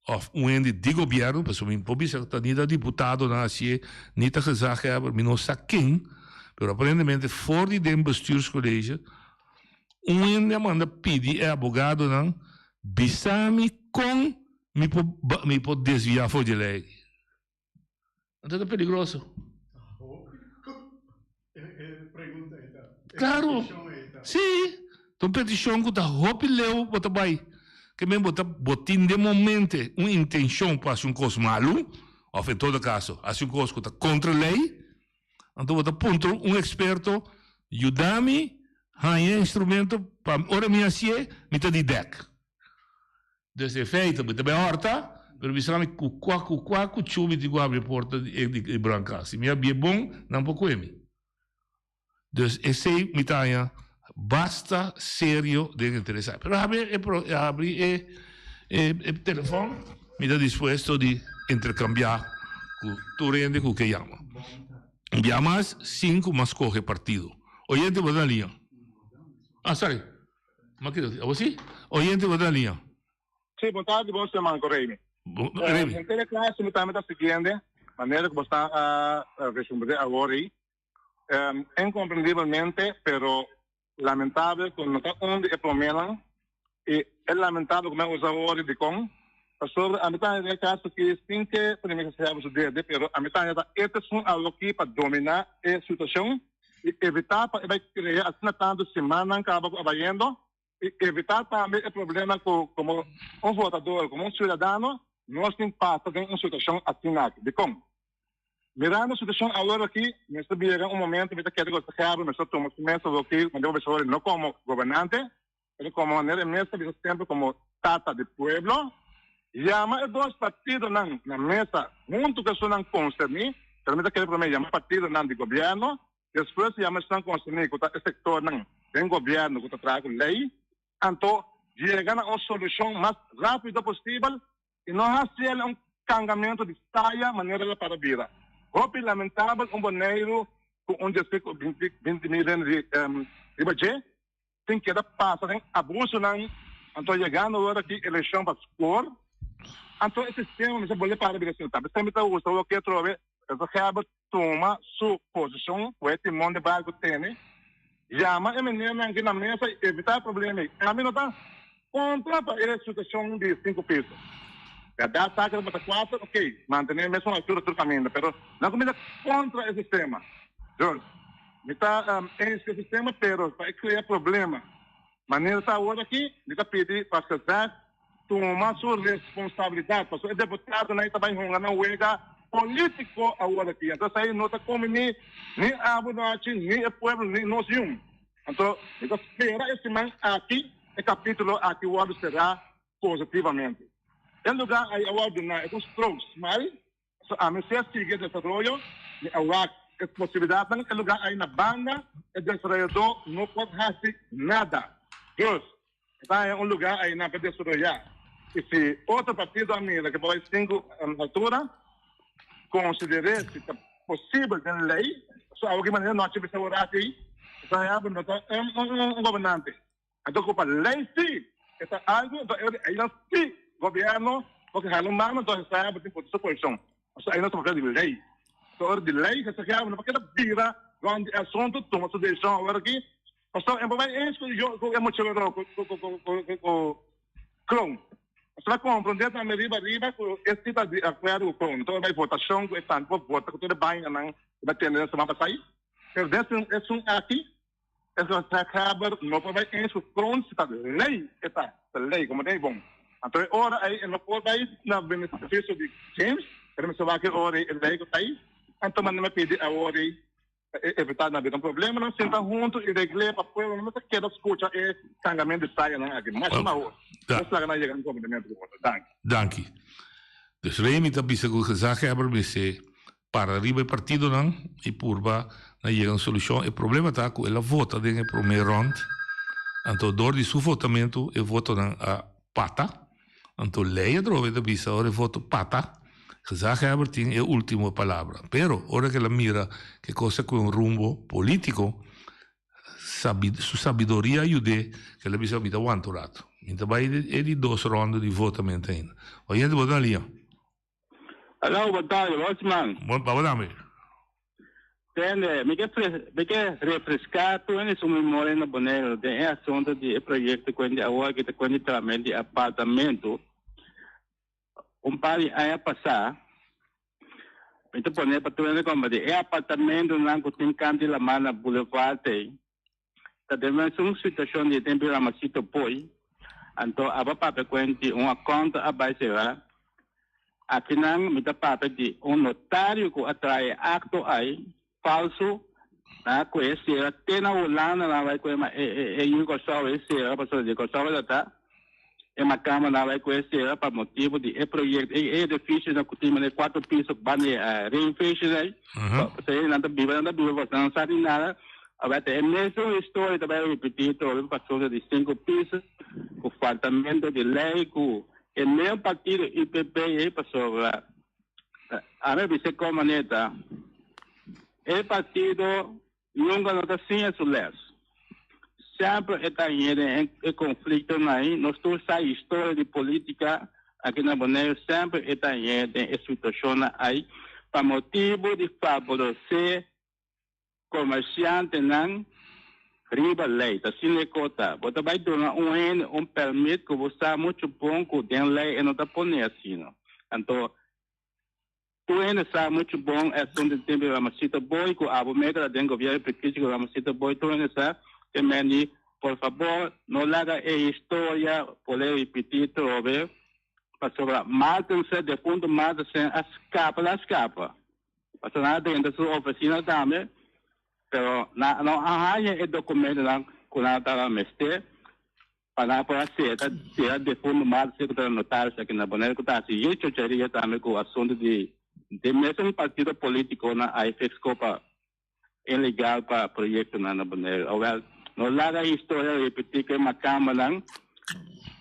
of un hende di gobierno, pasobra mi por bisa ta ni ta diputadonan hacié, ni ta gezaghebber, mi no sa ken, pero aparentemente for di den bestuurscollege un hende a manda pidi e abogadonan bisa mi con mi por mi por desvia for di e ley. Anto ta peligroso. Claro, si, ta un peticion cu ta hopi leu bo ta bay. Ke men bo ta, bo tin den momente un intencion pa haci un cos malu, of en todo caso haci un cos cu ta contra ley, anto bo ta puntra un experto, yuda mi haña instrumento pa ora mi hacié mi ta di dek. Dus in feite bo ta bay horta, pero bisa mi cu cua cu cua cuchu mi tin cu habri e porta di e branca. Si mi habri e bon, nan por coe mi. Dus esey mi ta haña basta serio den interesa. Pero habri e habri e e telefon, mi ta dispuesto di intercambia cu tur hende cu ke yama. Un bia mas, sin cu mas scoge partido. Oyente bo ta na liña. Ah, sorry. Ma kiko abo si? Oyente bo ta liña. Sí, bon tardi, bon siman ku Remy. Remy. Henter e klase mi tambe ta siguiende manera ku bo sta a respondé awor ei. Inkomprendibelmente, pero lamentabel ku no ta un di e proménan i e lamentabel ku mi a usa awor dikon pasobra ami ta haña den e kaso aki sin ke Prome Minister hèba su dede, pero ami ta haña ta e ta esun aloki pa dominá e situashon. i evitá pa e bai krea asina tantu simannan kaba ku a bayendo i evitá tambe e problema ku komo un votador, komo un siudadano nos tin pasa den un situashon asina aki. Dikon? Mirando e situashon awor aki mester bira un momento mi ta kere ku Gerbert mester tuma su mes awor aki manera bo bisa awor no komo gobernante Pero como manera e mes ta bisa semper como tata di pueblo, yama e dos partidonan na mesa hunto cu esunnan concerni, pero mi ta kere prome yama partidonan di gobierno, despues yama esunnan concerni cu ta e sectornan den gobierno cu ta traha cu ley, anto yega na un solucion mas rapido posibel y no haci el un cangamento di saya manera el a para bira. Hopi lamentabel un Boneiru cu un dies 20 mil hende riba dje. Tin keda pasa den abusonan, anto yegando ora ki elekshon pa skor, anto e sistema mester bolbe para bira sentá. P'esei mi ta gusta wak atrobe Pastor Herbert tuma su posishon ku e timon di barku tene, yama e menernan aki na mesa i evitá e problema ei. Ami no ta kontra pa e situashon di sinku piso. Bèrdat sa ku tabata kuater, okey, mantené e mesun altura tur kaminda, pero no ku mi ta kontra e sistema. Dus. Mi ta eens ku e sistema, pero pa e krea problema manera ta awor aki, mi ta pidi pa Gezag tuma su responsabilidat, pasobra e deputadonan ei ta bai hunga nan wega polítiko awor aki. Anto esei no ta kombiní ni abo nochi, ni e pueblo, ni nos yun. Anto mi ta spera e siman aki e kapítulo aki wòrdu será positivamente. E lugá ei a wòrdu duná e un strook smal. So ami si a sigui e desaroyo, mi a wak e posibilidatnan e lugar ai na banda, e desaroyadó no por hasi nada. Dus, e ta haña un lugar ainan pa desaroyá. I si otro partido a mira ku por bai sinku altura, konsider'é si ta posibel den lei. So awo ki manera no a chipisa ora aki, e ta haña bo no ta un gobernante. Anto ku pa lei si e ta algu, anto e einan si gobierno por ke hala un mano, anto esei bo tin por su posishon. Pasobra einan ta papia di lei. Anto ora di lei, esei no por keda bira rònt di e asuntu, tuma su desishon awor aki. Pasobra e por bai eens ku yo ku e mochilero ku ku ku ku ku Kroon. Pasobra a komprondé tambe riba riba ku e si ta di akuerdo ku Kroon. Enton e bai votashon ku e tantu por vota ku tur e bainanan ku bai tende den siman pasá ei. Pero den esun aki e gezaghebber no por bai eens ku Kroon si ta lei e ta, ta lei komo ta ei bon. Anto e ora ei e no por bai na benefisio di James, pero mester wak e ora ei e lei ku ta ei. Anto manda mi pidi awor ei Pa e evitá na bira un problema nan sinta huntu i regl'é pa pueblo no mester keda skucha e kangamentu di sayanan aki. Masha mahor. Nos laga nan yega na un komprendementu ku otro. Danki. Danki. Dus Remy ta bisa ku gezaghebber mester para riba e partidonan i purba na yega un solushon. E problema ta ku el a vota den e promé rònt, anto dor di su votamentu e votonan a pata. Anto lei atrobe ta bisa ora e voto pata, gezaghebber tin e ultimo palabra. Pero ora ku el a mira ku e kos a kohe un rumbo politiko, su sabidoria a yud'é ku el a bisa mi ta wanta un rato. Mi ta bai e di dos ronda di votamentu ainda. Oyente bo ta na liña. Aló, bon tardi, Bosman. Bon, baba dame. Tende, mi ke mi ke refreská tur hende su memoria na Boneiru den e asuntu di e proyekto ku hende awor aki ta kuenta di trahamentu di apartamentu. Un par di aña pasá, mi ta pone pa tur hende kompartí e apartamentunan ku tin kant di lamá na Boulevard ei ta den mesun situashon di e tempu di Ramasito Poy, anto aba papia ku hende di un akonto a bai será. Akinan mi ta papia di un notario ku a traha e akto ai falsu na ku e sera te na Hulanda nan a bai ku e e yu Kòrsou e sera pasobra di Kòrsou e ta ta e makamba nan a bai ku e sera pa motibu di e proyekto e edifisionan ku tin manera kuater piso banda di e reinfeesjes ai pasobra nan ta biba nan ta biba pasobra nan no sa di nada awor ta e mesun historia ta bai ripití trobe pasobra di sinku piso ku faltamento di lei ku E meu partido IPP ei pasobra ami a bisa kon manera e partido nunka no ta siña su les. Semper e ta hende den e konfliktonan ei. Nos tur sa historia di politika aki na Boneiru semper e ta hende den e situashonnan ei pa motibu di faboresé Komersiantenan riba lei ta asina e kota. Bo ta bai duna un hende un pèrmit ku bo sa muchu bon ku den lei e no ta pone asina. Anto tur hende sa muchu bon e asuntu di tempu di Ramasito Boy ku abo mester ta den gobièrnu prikisi ku Ramasito Boy tur hende sa te mendi por fabor no laga e historia pole ripití trobe pasobra Martense defuntu Martense a skapa la skapa. Pasobra nan a drenta su ofisina tambe, pero nan no a haña e dokumentonan ku nan tabata mester pa nan por a seta si a defuntu Martse ku ta notaris aki na Bonaire ku ta hasi yu chocheria tambe ku asuntu di di mesun partido politikonan a fix pa ilegal pa proyectonan na Bonaire. Awel, no laga historia repeti cu e macambanan,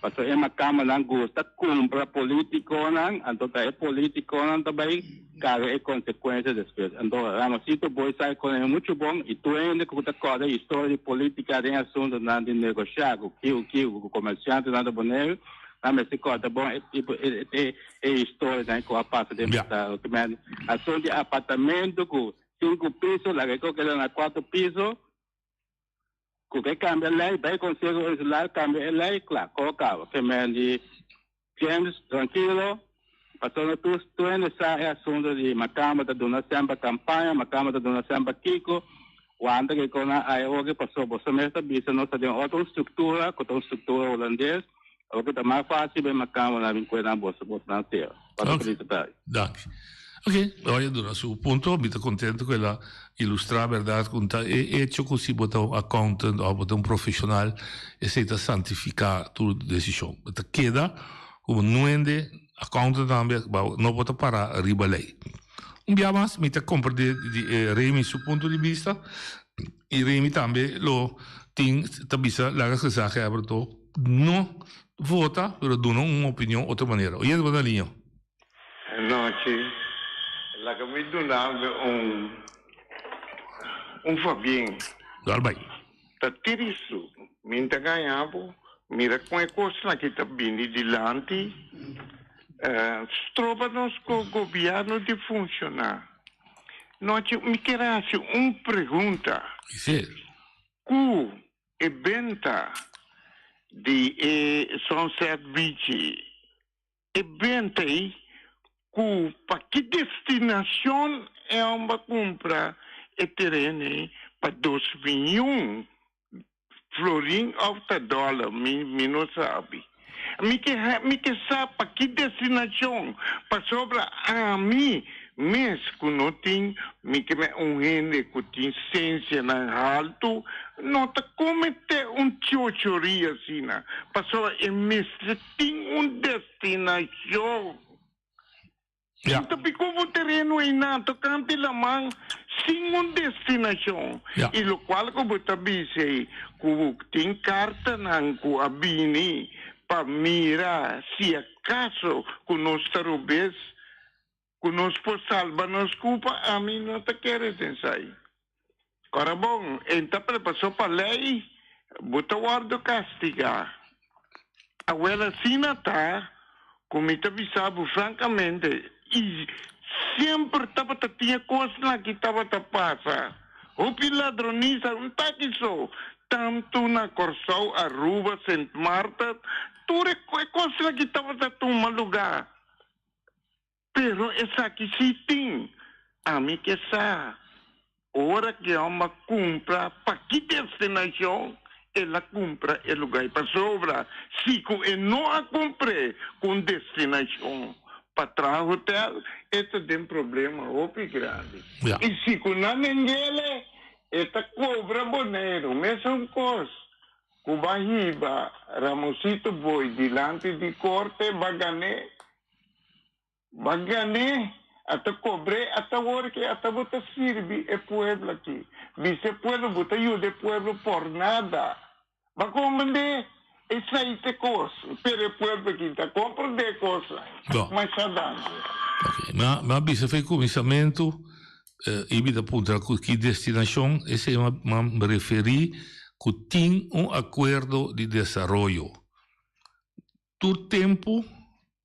pasobra e macambanan gusta cumpra politiconan, anto ta e politiconan ta bay carga e consecuencia despues. Anto Ramosito Boy sa e conoce mucho bon y tur hende cu ta corda historia di politica den asuntonan di negocia cu kiu kiu cu comerciantenan ta Bonaire, nan mester corda bon e tipo e historianan cu a pasa den pasado. Asunto di apartamento cu Sinku piso, laga e keda na kuater piso. Ku ke kambia lei, bai Konseho Insular kambia e lei, kla, kò kaba. Ke men di James, trankilo, pasobra tur tur hende sa e asuntu di makamba ta duna semper kampaña, makamba ta duna semper kiko, wanta ke kona ai oki pasobra boso mes ta bisa nos ta den otro struktura ku ta un struktura hulandes, oki ta mas fásil bai makamba nan bin kue nan boso boso nan tera. Pasa Ok. feliz tardi. Danki. Ok, Roy a duna su punto, mi ta contento cu el a ilustra berdad cu ta e hecho cu si bo ta un accountant of bo ta un profesional esey ta santifica tur decision. Bo ta keda como nuende accountant tambe no bo ta para riba ley. Un bia mas mi ta comprende di Remy su punto di bista y Remy tambe lo tin ta bisa laga gezaghebber to no Vota, pero duna un opinion otro manera. Oyente bo na liña. Anochi, laga mi duna bo un un fabien. Dal bai. Ta tristu, mi n'ta gaña bo, mira kon e kosnan aki ta bini dilanti, stroba nos ku gobièrnu di funshoná. Nochi, mi kier hasi un pregunta. Si. Ku. E benta di e Sunset Beach e benta ei ku pa ki destinashon e hòmber a kumpra e tereno ei pa dos miyon florin òf ta dòler mi mi no sabi. Mi ke mi ke sa pa ki destinashon pasobra ami mes ku no tin mi ke me un hende ku tin sensianan haltu no ta kometé un chochoria asina pasobra e mester tin un destinashon. Ja. Ta piko bo tereno einan tokante laman sin un destinashon. Ja. I lokual ku bo ta bisa ei ku bo tin kartanan ku a bini pa mira si akaso ku nos ta robes ku nos por salba nos kupa, ami no ta kere den esei. Ora bon, e ta prepaso pa lei, bo ta wòrdu kastigá. Awel asina ta ku mi ta bisa bo frankamente, i semper tabata tin e kosnan aki tabata pasa. Hopi ladronisa, un taki so, tantu na Kòrsou, Aruba, Sint Maarten, tur e kosnan aki tabata tuma lugá. Pero esaki si tin. Ami ke sa. Ora ke hòmber a kumpra, pa ki destinashon el a kumpra e lugá? I pasobra si ku e no a kumpr'é ku un destinashon pa traha hotèl, e ta den problema hopi grandi. I si ku nan nengele, e ta kobra Boneiru mesun kos ku ba hiba Ramosito Boy dilanti di korte, ba gan'é. Ba gané, a ta cobré, a ta wor ke a ta bo ta sirbi e pueblo aki. Bisa e pueblo bo ta yuda e pueblo por nada. Ba comprende? Esai ta e cos, pero e pueblo aki ta comprende e cosnan. No. Masha danki. Ok, mi a bisa for e cuminsamentu, y mi ta puntra cu ki destinacion, esey mi a referi cu tin un acuerdo di desaroyo. Tur tempu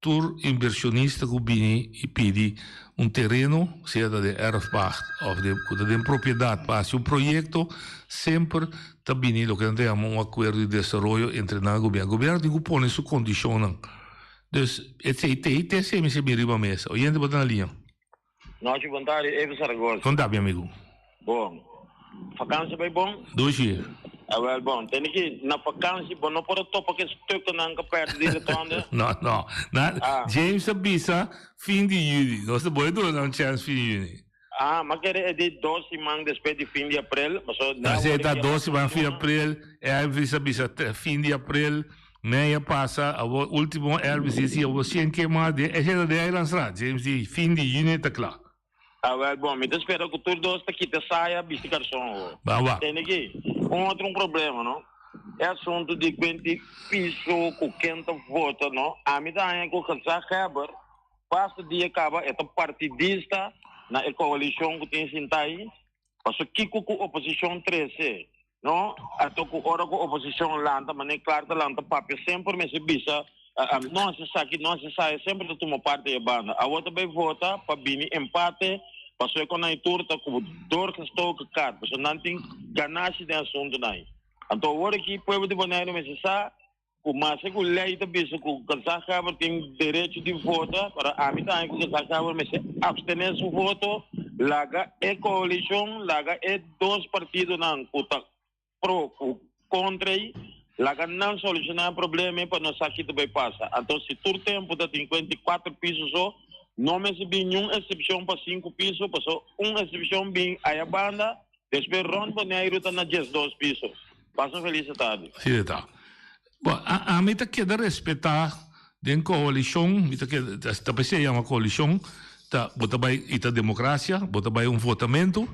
tur inversionista ku bini i pidi un tereno, sea ta den erfpacht òf den ku ta den propiedat pa hasi un proyekto, semper ta bini loke nan ta yama un akuerdo di desaroyo entre nan i gobièrnu. Gobièrnu tin ku pone su kondishonnan. Dus esei te i te esei mester bini riba mesa. Oyente bo ta na liña. Nochi bon tardi Evi Zaragoza. Kon ta mi amigu? Bon. Vakantie bai bon? Dushi. Awel bon. Tende ki na vakantie bo no por a topa ke stukkennan ka perde di rotonde? No, no. Na, Ah. James a bisa fin di juni. Nos ta boi duna nan chance fin di juni. Ah, ma kere e di dos siman despues di fin di april, paso Na se ta dos siman fin april, Elvis a bisa fin di april, mei a pasa, awor ultimo Elvis di si awor sien kema den esei ta den Eilandstraat, James di fin di juni ta kla. Awel bon, mi ta spera ku tur dos ta kita saya bisti karson awor. Ba wak. Tende ki, un otro un problema no, e asuntu di kuenti piso ku ken ta vota no, ami ta haña ku gezaghebber basta dia kaba e ta partidista na e koalishon ku tin sinta ahi, Paso kiko ku oposishon trese, no? Anto ku ora ku oposishon lanta, manera Clark ta lanta papia, semper mester bisa, no hasi esaki, no hasi esaya, semper ta tuma parti e banda. Awor ta bai vota pa bini empate, paso e konai tur ta ku doorgestoken kaart, paso nan tin ganashi den asuntunan ei. Anto awor aki pueblo di Boneiru mester sa Ku maske ku lei ta bisa ku gezaghebber tin derecho di vota, pero ami ta haña ku gezaghebber mester abstené su voto, laga e koalishon, laga e dos partidonan ku ta pro ku kontra ei, laga nan solushoná e problema ei pa nos sa ki ta bai pasa. Anto si tur tempu ta tin kuenta i kuater piso so, no mester bin niun eksepshon pa sinku piso, paso un eksepshon bin aya banda, Despues rond Boneiru ta na 12 piso. Pasa un feliz tardi. Así ta. Bo, a, ami ta keda respetá den koalishon, mi ta keda, ta p'esei e yama koalishon, ta, bo ta bai, i ta demokrasia, bo ta bai un votamentu.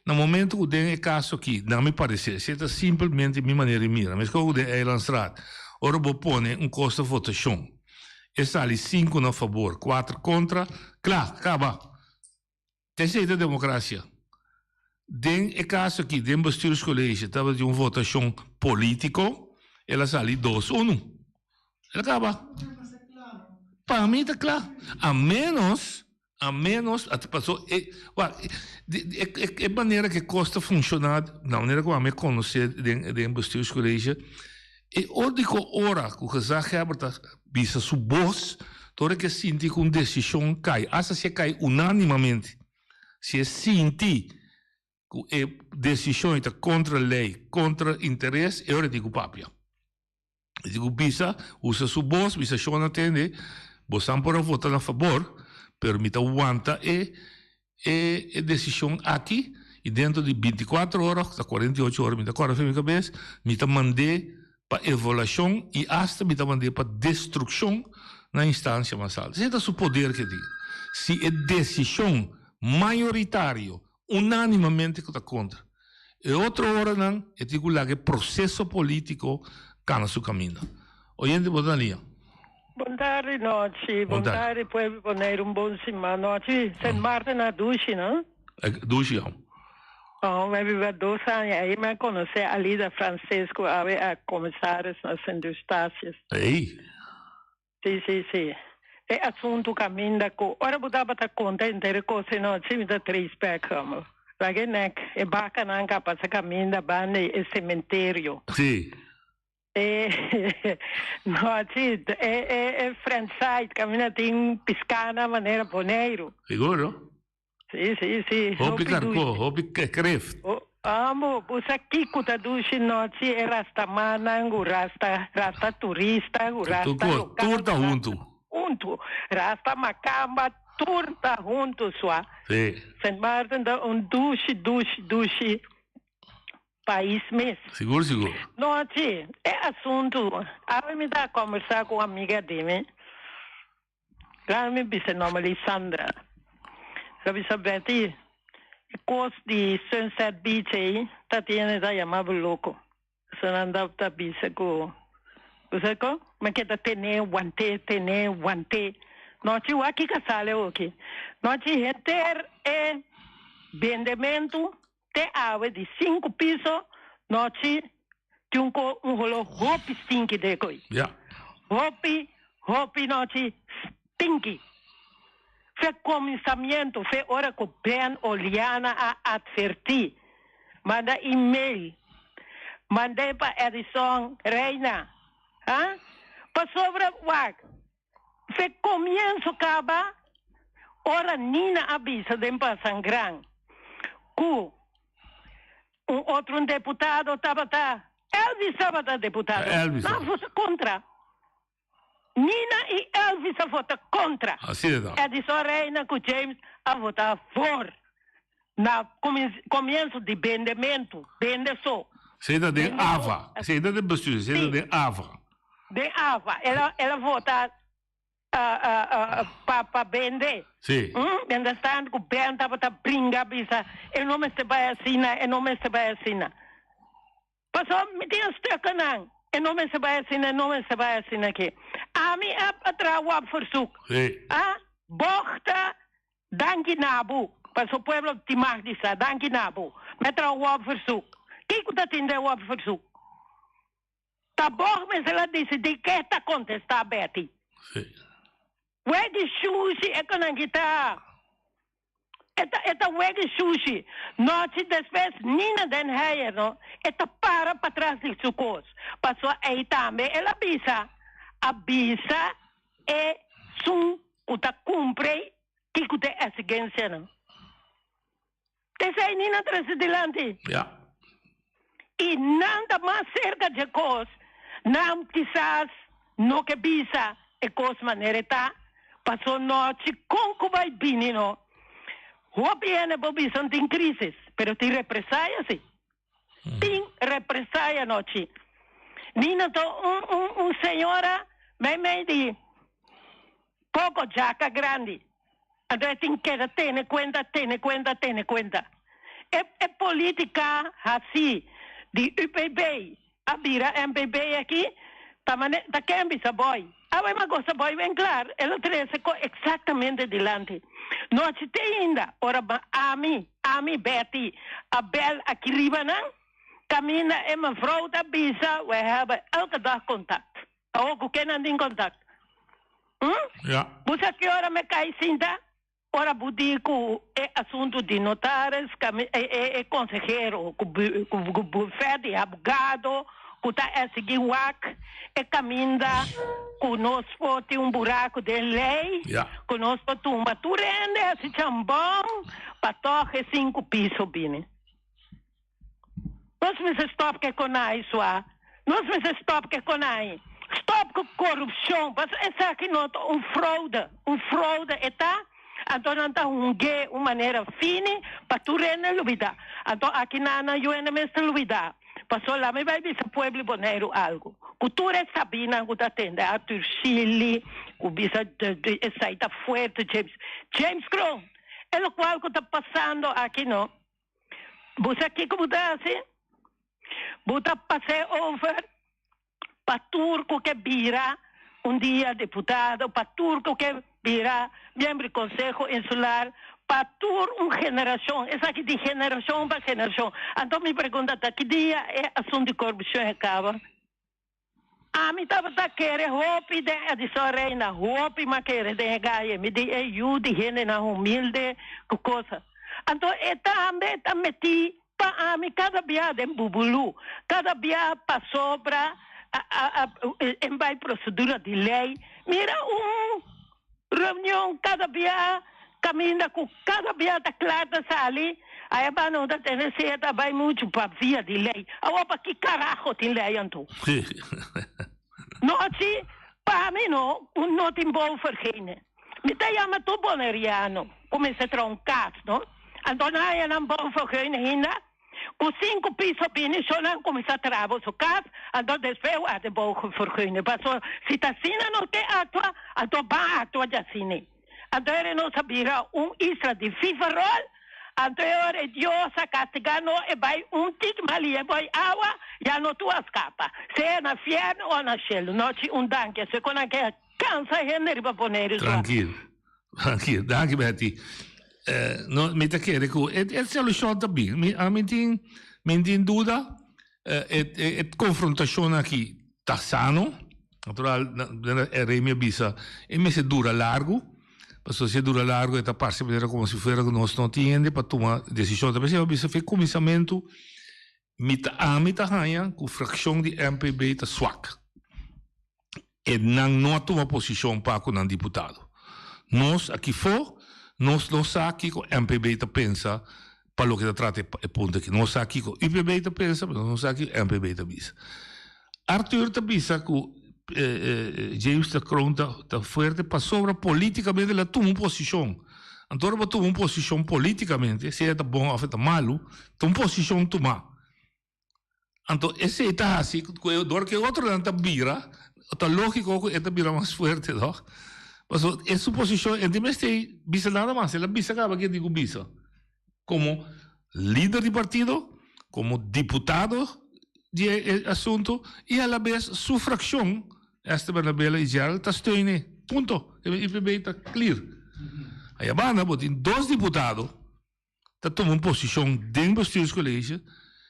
Na momento ku den e kaso aki, na mi pareser, esei ta simpelmente mi manera di mira, meskos ku den Eilandstraat, ora bo pone un kos ta votashon, e sali sinku na fabor, kuater kontra, kla, kaba. Esei ta demokrasia. Den e kaso aki, den bestuurscollege tabatin un votashon politiko, el a sali dos unu. El a kaba. Pa mi ta kla. A menos. A menos, a paso e, wa, e, e, e manera ku e kos ta funshoná, na manera ku ami a konosé den, den bestuurscollege, e úniko ora ku gezaghebber ta bisa su bos, ta ora ku e sinti ku un desishon kai, asta si e kai unánimamente, si e sinti ku e desishon ei ta kontra lei, kontra interes, e ora e tin ku papia. E di ku bisa, usa su bos, bisa shon a tende, bosan por a vota na fabor, pero mi ta wanta e e e desishon aki i dentro di bintikuater ora òf ta kuarenta i ocho ora, mi ta kòrda for mi kabes, mi ta mand'é pa evaluashon i asta mi ta mand'é pa destrukshon na instansia mas altu. Esei ta su poder ke tin. Si e desishon mayoritario Unánimamente ku ta kontra. E otro oranan e tin ku laga e proseso polítiko kana su kaminda. Oyente bo ta na liña. Bon tardi nochi. Bon tardi pueblo Boneiru un bon siman nochi. Sint Maarten na dushi no? Dushi ya. Oh, mi a biba dos aña ahí mi a conoce Alida Francisco awe a comisaris na Sint Eustatius. Ey. Sí, sí, sí. E asuntu kaminda ku ora bo tabata konta henter e kos anochi mi ta trace back home. Laga e nek e bakanan ka pasa kaminda banda e sementerio. Sí. E nochi e e e Frentside kaminda tin piskanan manera Boneiru. Siguro. Sí, sí, sí. Hopi karkó, hopi kreeft. Amo, bo sa kiko ta dushi nochi e rastamannan ku rasta, rasta turista ku rasta lokal. Tur ta huntu. Huntu. Rasta makamba, tur ta huntu sua. Sí. Sint Maarten ta un dushi, dushi, dushi pais mes. Sigur, sigur. Nochi, e asuntu, awe mi ta kombersá ku un amiga di mi. Claro mi bisa e nomber di Sandra. El a bisa Betty, e cos di Sunset Beach ey ta tiene ta yama bo loco. So nan ta ta bisa cu, bo sa con? Mi keda tene, wante, tene, wante. Nochi wak kico sali awoki. Nochi henter e bendemento te awe di cinco piso, nochi tin un ko un holo hopi stinky dekoy. Ja. Hopi, hopi nochi stinky. Fe kominsamiento, fe ora ku Ben Oliana a atvertí, manda email, mand'é pa Edison Reina, ha? Pasobra wak, Fe comienzo caba ora Nina a bisa den Pasangran cu un otro un deputado tabata, Elvis tabata deputado, Elvis. nan a vota contra. Nina y Elvis a vota contra. Así e ta. Edison Reina cu James a vota voor. Na comienzo di bendemento, bende so. Esey ta den AVA. Esey ta den bestuur, esey ta den AVA. Den AVA. El a, el a vota pa, pa bende. Sí. Mientras tanto cu Ben tabata bringa bisa, e no mester bay asina, e no mester bay asina. Paso mi tin e stukkennan, e no mester bay asina, e no mester bay asina aki. Ami a, a traha wap verzoek. Sí. A bochta Danki na bo, paso pueblo tin mag di sa, danki na bo. Mi a traha un wòpverzoek. Kiko ta tin den wòpverzoek? Ta bog mester a disidí ke ta kontestá Betty. Sí. Wegi shushi e konan ki ta. E ta e ta wegi shushi. Nochi despues Nina den Heyer no, e ta para patras di su kos. Paso ei tambe el a bisa, a bisa e sun ku ta kumpri kiko ta e eksigensianan. T'esei ni nan trese dilanti. Ja. I nan ta mas serka dje kos, nan kisas no ke bisa e kos manera e ta, paso nochi kon ku bai bini no. Hopi hende por bisa no tin krisis, pero tin represaya si. Tin represaya nochi. Nina ta un un un señora meimei di poco djaka grandi. Anto e tin keda tene cuenta, tene cuenta, tene cuenta. E e politica haci di UPB a bira MPB aki ta mane ta ken bisa boy. Awe mi a gosta boy ben klar, el a trece ko exactamente dilanti. Nochi te ainda ora ami, ami Betty a bel aki riba nan, caminda e mevrouw ta bisa we hebben elke dag contact. Awor cu ken nan tin contact? Hm? Ja. Bo sa ki ora mi kai sinta? Ora bo di ku e asuntu di notaris, e konsehero ku bufet di abogado ku ta esigí wak e kaminda ku nos por tin un buraku den lei ku nos por tumba tur hende hasi chambon pa tòg e sinku piso bini. Nos mester stop ke konai sua. Nos mester stop ke konai. Stop ku korupshon. Pasobra esaki no ta un fraude. Un fraude e ta, anto nan ta hung'é un manera fini pa tur hende lubidá. Anto aki nan nan yu hende mester lubidá. Pasobra laat mi bai bisa pueblo di Boneiru algu. Ku tur e sabinan ku ta tende Arthur Shilly, ku bisa esai ta fuerte James. James Kroon, e lokual ku ta pasando aki no. Bo sa kiko bo ta hasi? Bo ta pas'é over pa tur ku ke bira un dia diputado, pa tur ku ke bira miembro di Konseho Insular, pa tur un generashon. Esaki di generashon pa generashon. Anto mi pregunta ta, ki dia e asuntu di korupshon a kaba? Ami tabata kere hopi den Edison Reina, hopi m'a kere den e gaye, mi di e yu di hendenan humilde ku cosa. Anto e tambe ta metí pa ami kada bia den bubulú, kada bia pasobra a a bai prosedura di lei. Mira un Reunion kada bia kaminda ku kada bia ta kla ta sali, aya ba no ta tene sea ta bai muchu pa via di lei. Awor pa ki karaho tin lei anto? Nochi pa mi no un no tin bon vergene. Mi ta yama tur boneriano ku mester traha un kas no, anto nan haya nan bon vergene hinda. Ku sinku piso bini so nan kuminsá traha boso kas, anto despues wak bo vergunning. Paso si ta asina nos ke aktua, anto ban aktua djasini. Anto ere nos a bira un isla di fifarol, anto e ora e Dios a kastigá nos e bai un tiki mas lihé boi awa, ya no tur a skapa, sea na fièrnu o na shelu. Nochi un danki, esei ku nan ke kansa hende riba Boneiru so. Trankil. Danki, danki Betty. Eh, no, mi ta kere ku e, e solushon ta bin. Mi, a mi tin, mi tin duda. Eh, e, e, e konfrontashon aki ta sano. Natural, na, na, e Remy a bisa, e mester dura largu. Pasobra si e dura largu e ta parse manera komo si fuera ku nos no tin hende pa tuma desishon. Ta p'esei mi a bisa fe kuminsamentu mi ta ami ta haña ku frakshon di MPB ta swak. E nan no a tuma posishon pa ku nan diputado. Nos akifó nos no sa kiko MPB ta pensa pa loke ta trata e punto aki. Nos sa kiko UPB ta pensa, pero nos no sa kiko MPB ta bisa. Arthur ta bisa ku James de Kroon ta ta fuerte pasobra politikamente el a tuma un posishon. Anto ora bo tuma un posishon politikamente, sea ta bon òf e ta malu, ta un posishon tumá. Anto esei ta hasi ku e dor ku e otronan ta bira, ta lógiko ku e ta bira mas fuerte tòg? Pasobra e su posishon e no tin mester bisa nada mas, el a bisa kaba ke tin ku bisa komo lider di partido, komo diputado di e asuntu i alabes su frakshon, Esther Bernabela i Gerald ta steun e. Punto. E UPB ta clear. Ayabanda bo tin dos diputado. ta tuma un posishon den Bestuurscollege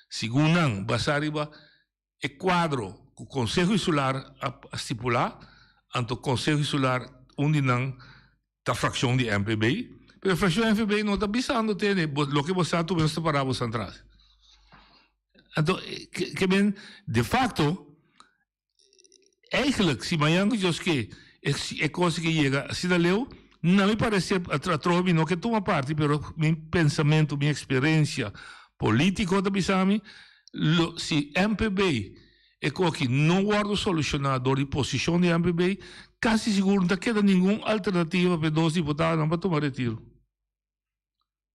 segun nan basá riba e kuadro ku Konseho Insular a stipulá, anto Konseho Insular un di nan ta frakshon di MPB, pero e frakshon di MPB no ta bisando tene loke bo sa tur nos ta pará bo san tras. Anto ke men de facto Eigenlijk, si mañan ku Dios ke, e kos ke yega asina leu, na mi parecer, atrobe mi no ke tuma parti, pero mi pensamentu, mi eksperensia politiko ta bisa mi, lo, si MPB e koki no wòrdu solushoná dor di posishon di MPB, kasi sigur no ta keda ningun alternativa pa e dos diputadonan pa tuma retiro.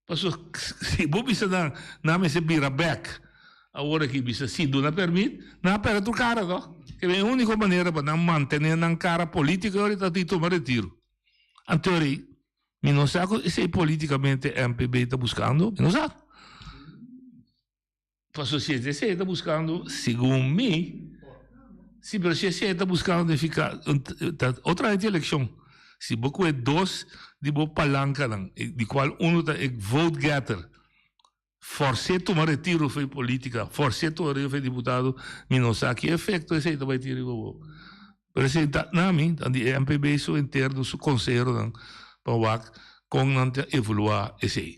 Pasobra si bo bisa nan, nan mester bira bek awor aki bisa si duna permit, nan a perde tur kara to. Ke e uniko manera pa nan mantene nan kara politiko ahora ta di tuma retiro. Anto rei, mi no sa ku esei politikamente MPB ta buskando, mi no sa. Pasobra si esei ta buskando, segun mi, si pero si esei ta buskando nifiká ta otra vez elekshon. Si bo kohe dos di bo palankanan, di kual uno ta e vote getter, fors'é tuma retiro for e politika, fors'é tuma retiro for e diputado, mi no sa ki efekto esei ta bai tin riba bo. Pero esei ta na mi, ta di e MPB su interno, su konseheronan pa wak. Kon nan ta evaluá esei?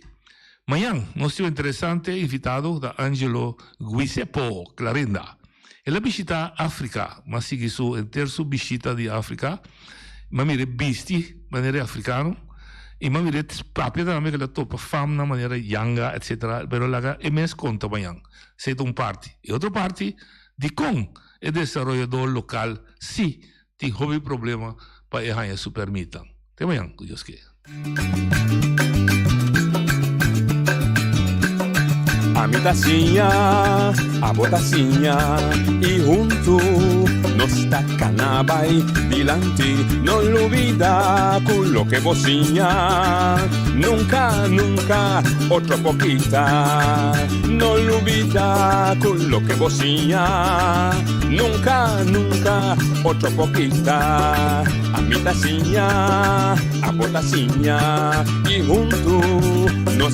Mañan nos tin un interesante invitado ta Angelo Guisepo Clarinda. El a bishitá Afrika, m'a sigui su henter su bishita di Afrika, m'a mir'é bisti manera e afrikano i m'a mir'é papia tambe ku el a topa famnan manera yanga etcetera, pero laga e mes konta mañan. Esei ta un parti. E otro parti, dikon e desaroyador lokal si Tin hopi problema pa e haña su permitnan. Te mañan, ku Dios ke. Ami ta siña, abo ta siña i huntu nos ta kana bai dilanti. No lubida ku loke bo siña nunka, nunka otro por kita. No lubida ku loke bo siña nunka, nunka otro por kita. Ami ta siña, abo ta siña i huntu nos.